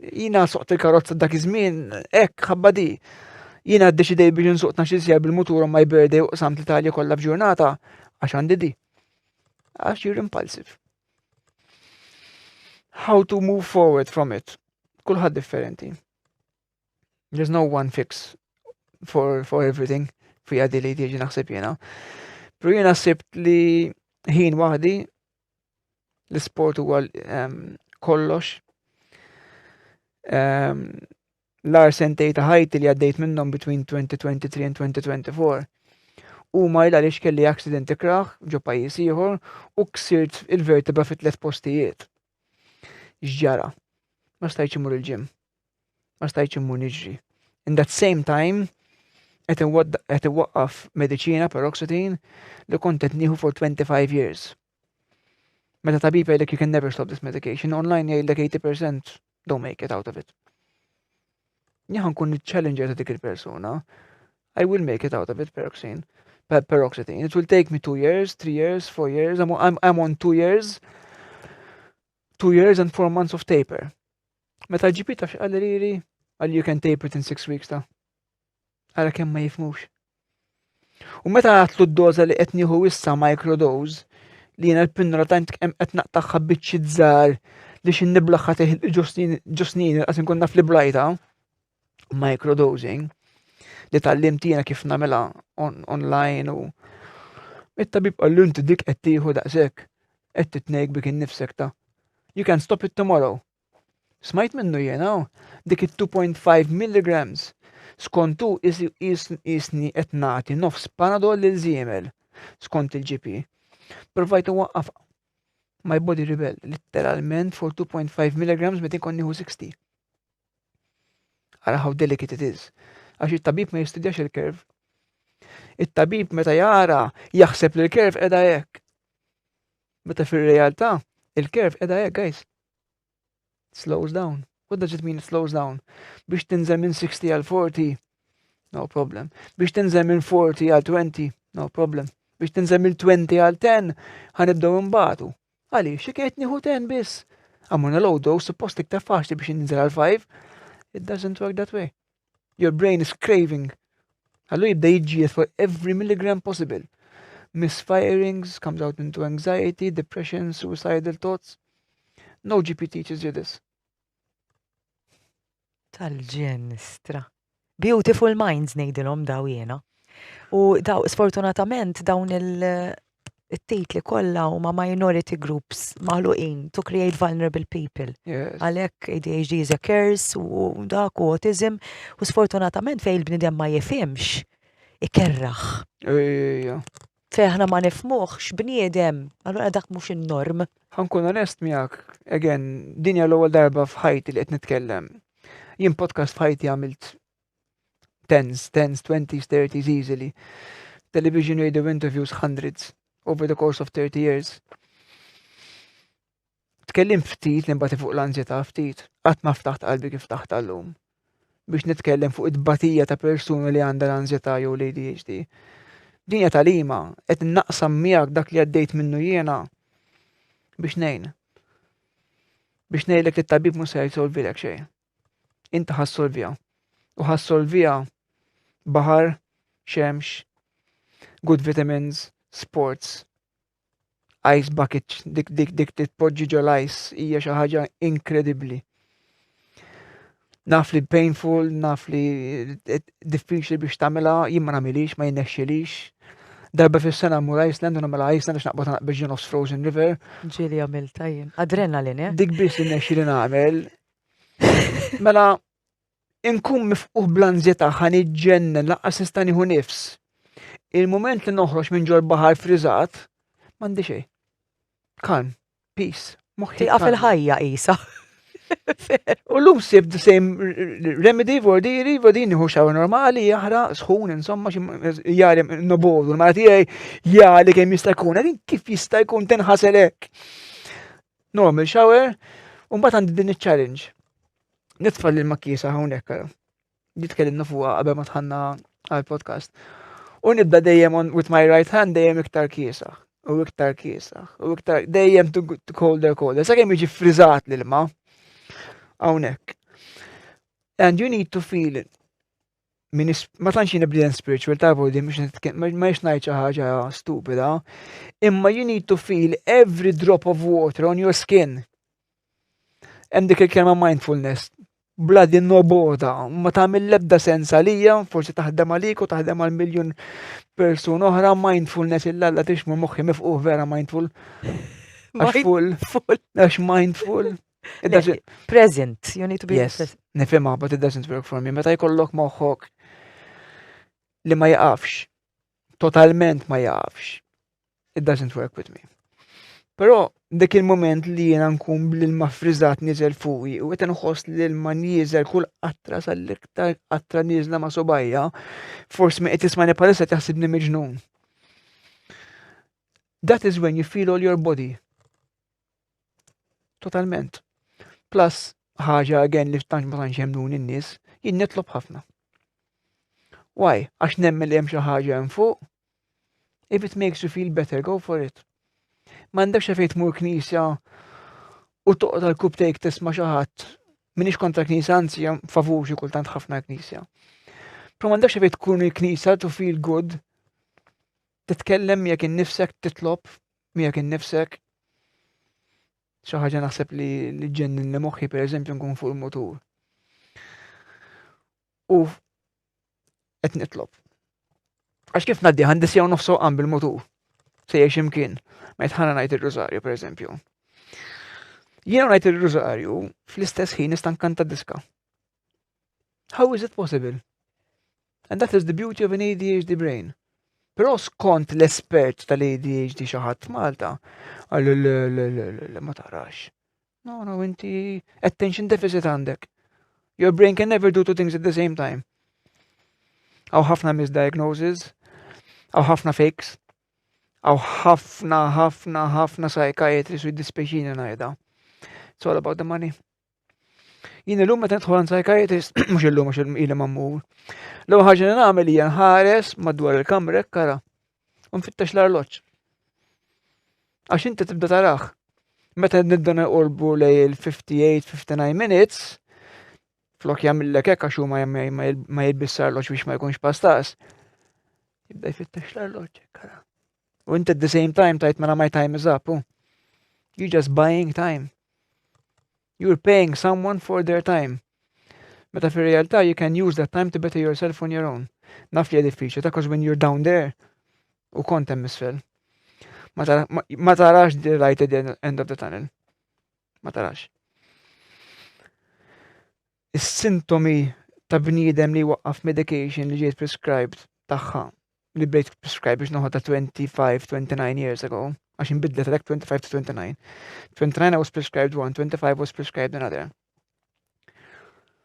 Jiena soqt il-karozza dak iż-żmien hekk ħabba di. Jiena ddeċidej biex nsuq 12 siegħa bil-mutur on my birthday u qsamt l-Italja kollha f'ġurnata għax għandi di. Għax you're impulsive. How to move forward from it. Kulħadd differenti. There's no one fix for everything fija di li tiġi naħseb jiena. Pero jiena sibt li ħin waħdi l-sport huwa kollox. L-agħar sentejn ta' ħajti li għaddejt minnhom between 2023 and 2024 huma il għaliex kelli accident ikraħ ġo pajjiż ieħor u ksirt il-vertebra fi tliet postijiet. X'ġara? Ma stajtx imur il-gym. Ma stajtx immur niġri. In that same time, qed iwaqqaf mediċina paroxetine li kont qed nieħu for 25 years. Meta tabib jgħidlek you can never stop this medication, online jgħidlek 80% don't make it out of it. Jien nkun il-challenger ta' dik il-persuna. I will make it out of it, paroxetine. Paroxetine. It will take me 2 years, 3 years, 4 years. I'm on 2 years, 2 years and 4 months of taper. Meta l-GP taf x'qal lili, qal you can tape it in 6 weeks ta'. Ara kemm ma jifhmux. U meta għedtlu d-doża li qed nieħu issa, microdose, li jiena l-pinnola tant kemm qed naqtagħha biċċiet żgħar li xi niblaħħa ġo snin qas inkun naf li blajta, microdosing, li tgħallimt jiena kif nagħmilha online, u it-tabib qallu, "Inti dik qed tieħu daqshekk, qed titnejk bik innifsek ta'. You can stop it tomorrow." Smajt minnu jiena, dik it-2.5 milligrams. Skontu jisni qed nagħti nofs Panadol lil żiemel, skont il-GP. Provajt waqqaf, my body rebel, literalment, for 2.5 milligrams meta nkun nieħu 60. Ara how delicate it is. Għax it-tabib ma jistudjax il-curve. It-tabib meta jara jaħseb li l-curve qiegħda hekk. Meta fir-realtà il-curve qiegħda hekk, guys. Slows down. What does it mean, it slows down? Biex tinżel minn 60 għal 40, no problem. Biex tinżel minn 40 għal 20, no problem. Biex tinżel minn 20 għal 10, ħa nibdew imbatu. Għaliex, xi qed nieħu 10 biss. I'm on a low dose, suppost iktar faċli biex ninżel għal 5. It doesn't work that way. Your brain is craving. Allura jibda jiġġieled for every milligram possible. Misfirings, comes out into anxiety, depression, suicidal thoughts. No GP teaches you this. Tal-ġenistra. Beautiful minds ngħidilhom daw jiena. U daw, sfortunatament, dawn il-titli kollha huma minority groups maħluqin to create vulnerable people. Għalhekk ADHD is a curse u dak u autism, u sfortunatament fej il-bniedem ma jifhimx ikerraħ. Ejja. Fej aħna ma nifhmuhx bniedem, allura dak mhux in-norm. Ħa nkun onest miegħek, again, din hija l-ewwel darba f'ħajti li qed nitkellem. Jien podcast f'ħajti għamilt tens, tens, twenties, thirties easily. Television, radio interviews, hundreds over the course of 30 years. Tkellim ftit li mbagħad fuq l-anzjetà ftit, qatt ma ftaħt qalbi kif ftaħt għallum biex nitkellem fuq it-tbatija ta' persuna li għandha l-anzjetà jew l-ADHD. Din hija tagħlima, qed naqsam miegħek dak li għaddejt minnu jiena biex ngħin. Biex ngħidlek li t-tabib mhux se jsolvilek xejn. Inti ħa ssolviha. U ħa ssolviha baħar, xemx, good vitamins, sports, ice bucket, dik titpoġġi ġo l-ice hija xi ħaġa inkredibbli. Naf li painful, naf li diffiċli biex tagħmilha, jien ma nagħmilix, ma jinnexxilix. Darba fis-sena mmur Iceland u nagħmel Iceland biex naqbad naqbeġ ġo nofs frozen river. Ġieli għamilta jien. Adrenalin, eh? Dik biss innexxili nagħmel. Mela, inkun mifquh bl-anzjetà, ħa niġġennen, lanqas nista' nieħu nifs. Il-moment li noħroġ minn ġol baħar friżat, m'għandi xejn. Calm, peace, moħħi. Tieqaf il-ħajja isa. U llum sib the same remedy for diri, nieħu shower normali, jaħraq, sħun, insomma, jagħli nobodu, l-mara tiegħi jagħli kemm jista' jkun, għadin kif jista' jkun tinħasel hekk. Normal shower, u mbagħad għandi din il-challenge. Nitfa' l-ilma kiesaħ hawnhekk ara. Di tkellimna fuqha qabel ma dħalna għal-podcast. U nibda dejjem on with my right hand, dejjem iktar kiesaħ u iktar kiesaħ u iktar, dejjem to colder, colder. Sakemm jiġi friżat l-ilma hawnhekk. And you need to feel it. Min ma tantx jien bniedem spiritual ta' di mhux ma ngħid xi ħaġa stupida, imma you need to feel every drop of water on your skin. Hemm dik il-kelma mindfulness. Bloody nobgħodha, ma tagħmel l-ebda sens għalija, forsi taħdem għalik u taħdem għal miljun persuna oħra, mindfulness illa tixmu moħħi mifquh vera mindful. Għax full, għax mindful. It doesn't, Present, you need to be Yes, present. Nifhimha, but it doesn't work for me. Meta jkollok moħħok li ma jaqafx, totalment ma jaqafx, it doesn't work with me. Però dik il-moment li jiena nkun bl-ilma friżat niżel fuqi u qed nħoss li l-ilma nieżel kull qatra sal-iktar qatra nieżla ma' subgħajja, forsi min qed jismani bħalissa taħsibni miġnun. That is when you feel all your body. Totalment. Plus, ħaġa again li tantx ma tantx jemmnuni n-nies, jien nitlob ħafna. Why? Għax nemmen li hemm xi ħaġa hemm fuq. If it makes you feel better, go for it. M'għandekx fejn tmur knisja u toqgħod għal kubtejk tisma' xi ħadd. Minix kontra knisja, anzi, favur xi kultant ħafna knisja. Però m'għandekx fejn tkun il-knisja to feel good. Titkellem miegħek innifsek, titlob miegħek innifsek. Xi ħaġa naħseb li li ġennin li moħħi pereżempju nkun fuq il-mutur. U qed nitlob. Għax kif ngħaddi għandi sija u nofs sewqan bil-mutur. Sejjer x'imkien. Ma jitħana ngħid ir-rużarju pereżempju. Jiena ngħid ir-rużarju fl-istess ħin nista' nkanta diska. How is it possible? And that is the beauty of an ADHD brain. Però skont l-espert tal-ADHD xi ħadd Malta, għallu le le le le ma tarax. No, no, inti attention deficit għandek. Your brain can never do two things at the same time. Għaw ħafna misdiagnosis, għaw ħafna fakes, għaw ħafna, ħafna, ħafna psychiatrists u jiddispeċini ngħidha. It's all about the money. Jien illum meta nidħol għand psychiatrist, mhux illum għax ili ma mmur. L-ewwel ħaġa li nagħmel hija nħares madwar il-kamra hekk ara u nfittex l-arloġġ. Għax inti tibda tarah. Meta nibda neqorbu lej il-58, 59 minutes, flok jagħmillek hekk għax huma ma jilbis arloġġ biex ma jkunx pastas. Jibda jfittex l-arloġġ hekk ara. U inti at the same time tajt mela my time is up. You just buying time. You're paying someone for their time. Meta fir-realtà you can use that time to better yourself on your own. Naf li diffiċli, ta' cause when you're down there u kont hemm isfel. Ma tarax the light at the end of the tunnel. Ma tarax. Is-sintomi ta' bniedem li waqqaf medication li ġiet prescribed tagħha li bdejt prescribe biex noħodha 25, 29 years ago, għax inbidlet għalhekk 25 to 29. 29 I was prescribed one, 25 was prescribed another.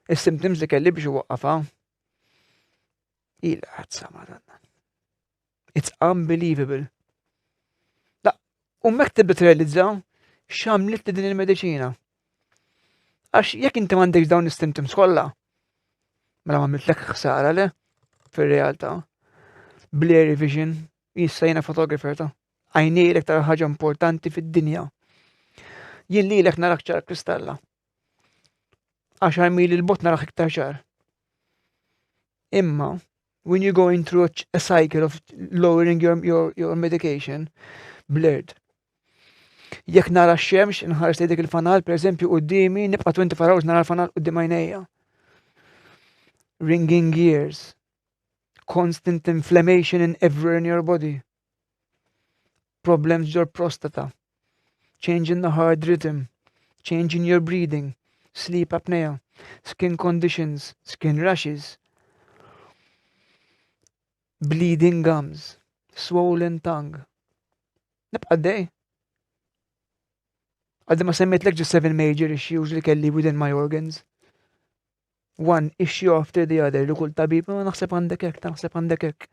Is-symptoms li kelli biex waqqafa, ila ħadsa madonna. It's unbelievable. Da, u mek tibda tirrealizza x'għamlet li din il-mediċina. Għax jekk inti m'għandekx dawn is-symptoms kollha, mela ma għamiltlek ħsara le fir-realtà. Blurry vision, jissa jiena photographer ta' għajnejk l-iktar ħaġa importanti fid-dinja. Jien lilek narak ċar kristalla. Għaxar mili l-bot narak iktar ċar. Imma, when you're going through a cycle of lowering your, your, your medication, blurred. Jekk nara x-xemx, nħares li dik il-fanal, per eżempju, qudiemi, nibqa' 24 hours nara l-fanal quddiem għajnejja. Ringing ears. Constant inflammation in everywhere in your body. Problems your prostata. Change in the heart rhythm. Change in your breathing. Sleep apnea. Skin conditions. Skin rashes. Bleeding gums. Swollen tongue. Nibqa' dej. Għaddi ma semmejtlek just seven major issues li kelli within my organs. One issue after the other li kull tabib, ma naħseb għandek hekk, naħseb għandek hekk.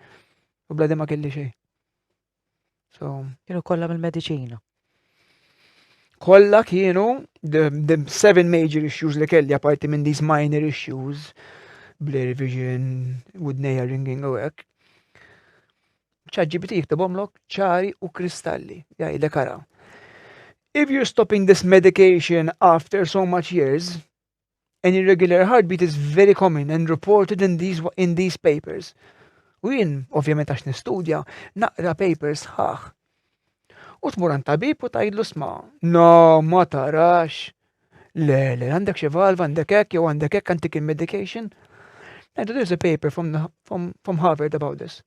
U bladi ma kelli xejn. So. Kienu kollha mill-mediċina. Kollha kienu the, the seven major issues li kelli apparti minn these minor issues, blurry vision, widnejja ringing u hekk. ChatGPT jiktibhomlok ċari u kristalli, jgħidlek ara. If you're stopping this medication after so much years, an irregular heartbeat is very common and reported in these, in these papers. U jien, ovvjament għax nistudja, naqra papers ħaħ. U tmur għand tabib u tgħidlu sma, no, ma tarax. Le, le, għandek xi valva, għandek hekk, jew għandek hekk, għandek il-medication. And there's a paper from, the, from, from Harvard about this.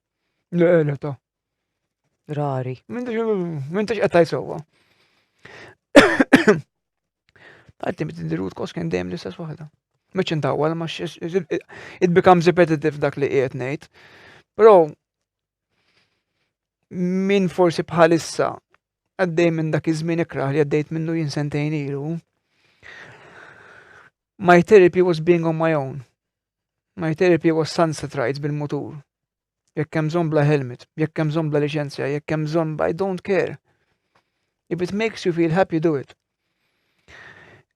Le, le, ta. Rari. M'intix qed tgħid sewwa. Għaddi mit the root cause kien dejjem l-istess waħda. Mhux intawwal ma it becomes repetitive dak li qiegħed ngħid. Però min forsi bħalissa għaddej minn dak iż-żmien ikrah li għaddejt minnu jien sentejn ilu. My therapy was being on my own. My therapy was sunset rides bil-mutur. Jekk hemm bżonn bla helmet, jekk hemm bżonn bla liċenzja, jekk hemm bżonn I don't care. If it makes you feel happy, do it.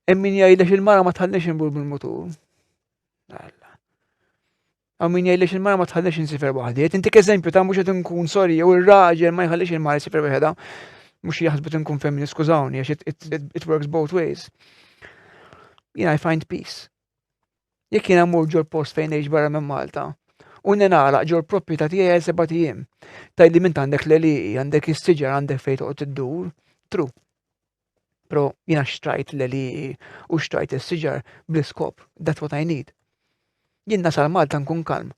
Hemm min jgħidlek il-mara ma tħallix inbur bil-mutur. Alla. Hawn min jgħidlek il-mara ma tħallix insifer waħdi. Qed intik eżempju ta' mhux qed inkun sorry jew ir-raġel ma jħallix il-mara jsifer waħedha. Mhux jaħsbu nkun femminist, skużawni, għax it, it, it, it works both ways. Jien I find peace. Jekk jiena mmur ġol post fejn ngħix barra minn Malta u ningħalaq ġol proprjetà tiegħi għal sebat ijiem. Tgħidli m'int għandek l-għelieqi, għandek is-siġar, għandek fejn toqgħod iddur. True. Però jiena xtrajt l-għelieqi u xtrajt is-siġar bl-iskop. That's what I need. Jien nasal Malta nkun kalm.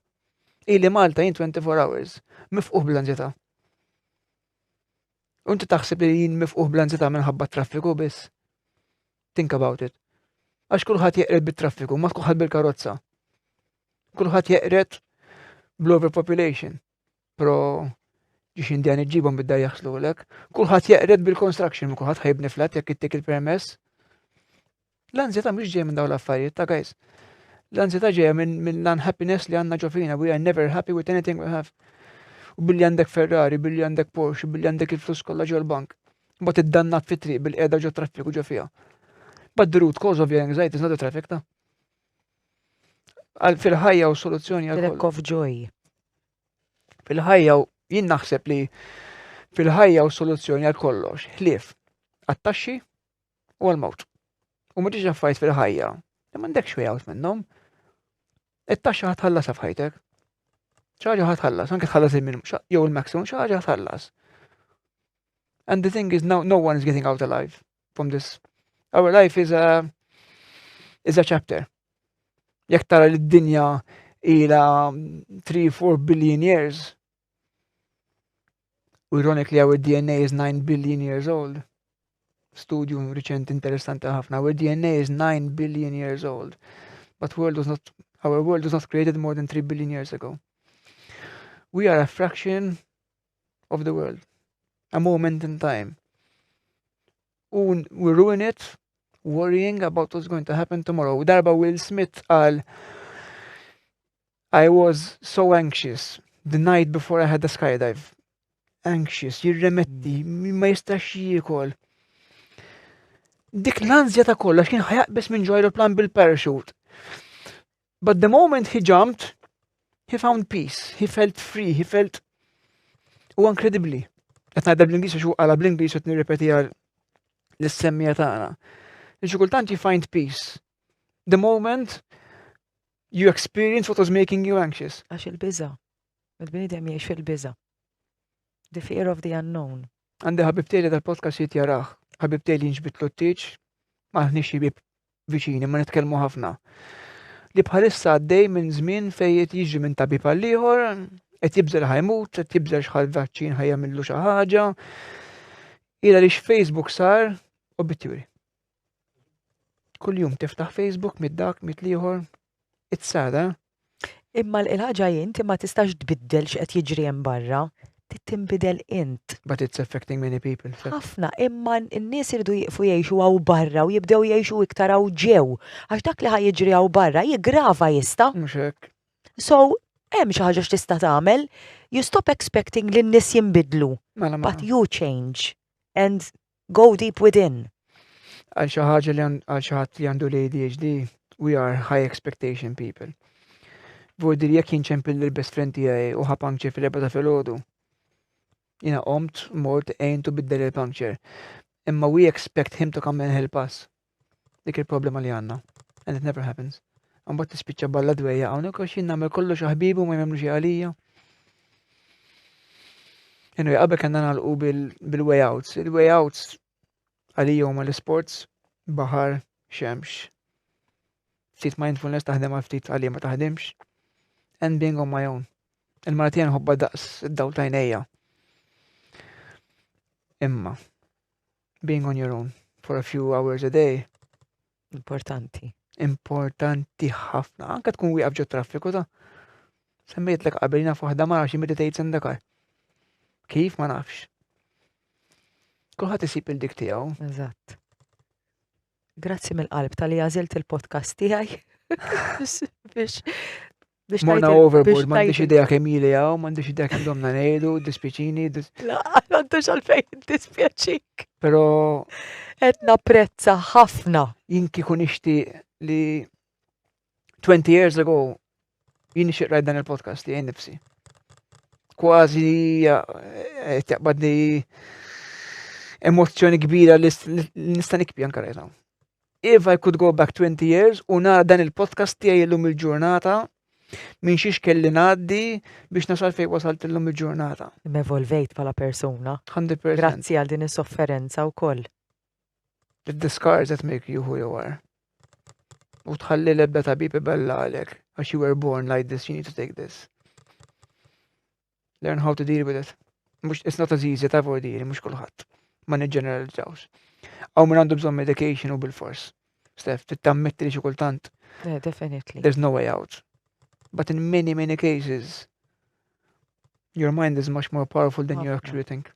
Ili Malta jien 24 hours, mifquh bl-anzjetà. U inti taħseb li jien mifquh bl-anzjetà minħabba traffiku biss? Think about it. Għax kulħadd jeqred bit-traffiku, ma kulħadd bil-karozza. Kulħadd jeqred bl-overpopulation. Pro ġiex indjani ġibhom bidda jaħslulek. Kulħadd jeqred bil-construction, kulħadd ħajbni flat jekk ittik il-permess. L-anzjetà mhux ġejja minn dawn l-affarijiet ta' guys. L-anzjetà ġejja minn l-unhappiness li għandna ġo fina. We are never happy with anything we have. U billi għandek Ferrari, billi għandek Porsche, billi għandek il-flus kollha ġol-bank. Mbagħad iddannat fit-triq bil-qiegħda ġo traffiku ġo fiha. But the root cause of your anxiety is not the traffic ta' Għal fil-ħajja u soluzzjoni għal. Lack of joy. Fil-ħajja u jien naħseb li fil-ħajja u soluzzjoni għal kollox, ħlief għat-taxxi u għal-mewt. U ma ġiġ affarijiet fil-ħajja li m'għandekx way out minnhom. It-taxxa ħatħallasha f'ħajtek. Xi ħaġa ħatħallas, anke tħallas il-minimum jew il-maximum, xi ħaġa ħatħallas. And the thing is, no, no one is getting out alive from this. Our life is a, is a chapter. Jekk tara li d-dinja ila 3-4 billion years, ironically our DNA is 9 billion years old. Studju riċenti interessanti ħafna. Our DNA is 9 billion years old. But world was not, our world was not created more than 3 billion years ago. We are a fraction of the world. A moment in time. U we ruin it worrying about what's going to happen tomorrow. Darba Will Smith qal I was so anxious the night before I had the skydive. Anxious, jirremetti, ma jistax jiekol. Dik l-anzja ta' kollox kien ħajaqbes minn ġo aeroplan bil-parachute. But the moment he jumped, he found peace, he felt free, he felt u incredibly. Qed ngħidha bl-Ingliż għax qala bl-Ingliż qed nirrepeti għal l-semmija tagħna. Li xi kultant you find peace. The moment you experience what was making you anxious. Għax il-biża. Il-bniedem jgħix fil-biża. The fear of the unknown. Għandi ħabib tiegħi dal-podcast jrid jarah. Ħabib tiegħi li nġbidlu t-tieġ, m'aħniex ħbieb viċini, ma nitkellmu ħafna. Li bħalissa għaddej minn żmien fejn qed jiġri minn tabib għal ieħor, qed jibżel ħajmut, qed jibżel x'ħal vaċċin ħajjamillu xi ħaġa. Ila li Facebook sar obituary. Kuljum tiftaħ Facebook mid dak mid ieħor, it's sad, eh? Imma l-ħaġa int ma tistax tbiddel x'qed jiġri hemm barra, trid tinbidel int. But it's affecting many people. Ħafna, imma n-nies iridu jieqfu jgħixu hawn barra u jibdew jgħixu iktar hawn ġew. Għax dak li ħa jiġri hawn barra jiggrava jista'. Mhux hekk. So, hemm xi ħaġa x'tista' tagħmel, you stop expecting li n-nies jinbidlu. Mela, mela. But you change and go deep within. Għal xi ħaġa li għal xi ħadd li għandu l-ADHD, we are high expectation people. Vuol jekk jien ċempil lill-best friend tiegħi u ħa puncture fil-erba ta' filgħodu. Jiena qomt, mort, għentu biddel il-puncture. Imma we expect him to come and help us. Dik il-problema li għandna. And it never happens. Mbagħad tispiċċa balla dwejja hawnhekk għax jien nagħmel kollox ħbibu ma jagħmlu xi għalija. Anyway, qabel kellna nagħlqu bil-way outs. Il-way outs għalija huma l-sports, baħar, xemx. Ftit mindfulness taħdem għal ftit għalija ma taħdimx. And being on my own. Il-mara tiegħi nħobbha daqs id-dawl t'għajnejja. Imma, being on your own for a few hours a day. Importanti. Importanti ħafna. Anka tkun wieqaf ġo traffiku ta' semmejtlek qabel naf waħda mara xi meditates in the car. Kif ma nafx. Kulħadd isib il-dik tiegħu. Eżatt. Grazzi mill-qalb tal-li għażilt il-podcast tiegħi. Biex biex Morna overboard, m'għandix idea kemm ili hawn, m'għandix idea kemm domna ngħidu, dispjaċini. La, m'għandux għalfejn dispjaċik. Però qed napprezza ħafna. Jien kieku nixtieq li 20 years ago jien nixtieq rajt dan il-podcast li jien nifsi. Kważi eh, taqbadni emozzjoni kbira li nista' nikbi anke rajta. If I could go back 20 years u nara dan il-podcast tiegħi illum il-ġurnata, minn xiex kelli ngħaddi biex nasal fejn wasalt illum il-ġurnata. Evolvejt bħala persuna. 100%. Grazzi għal din is-sofferenza wkoll. The scars that make you who you are. U tħalli l-ebda tabib ibellagħlek, għax you were born like this, you need to take this. Learn how to deal with it. Mux, it's not as easy ta' diri, mux kulħadd. Ma niġġeneralizzawx. Hawn min għandu bżonn medication u bil-fors. Steph, tittammetti li xi kultant Yeah, definitely. There's no way out. But in many, many cases, your mind is much more powerful than you Ħafna. actually think.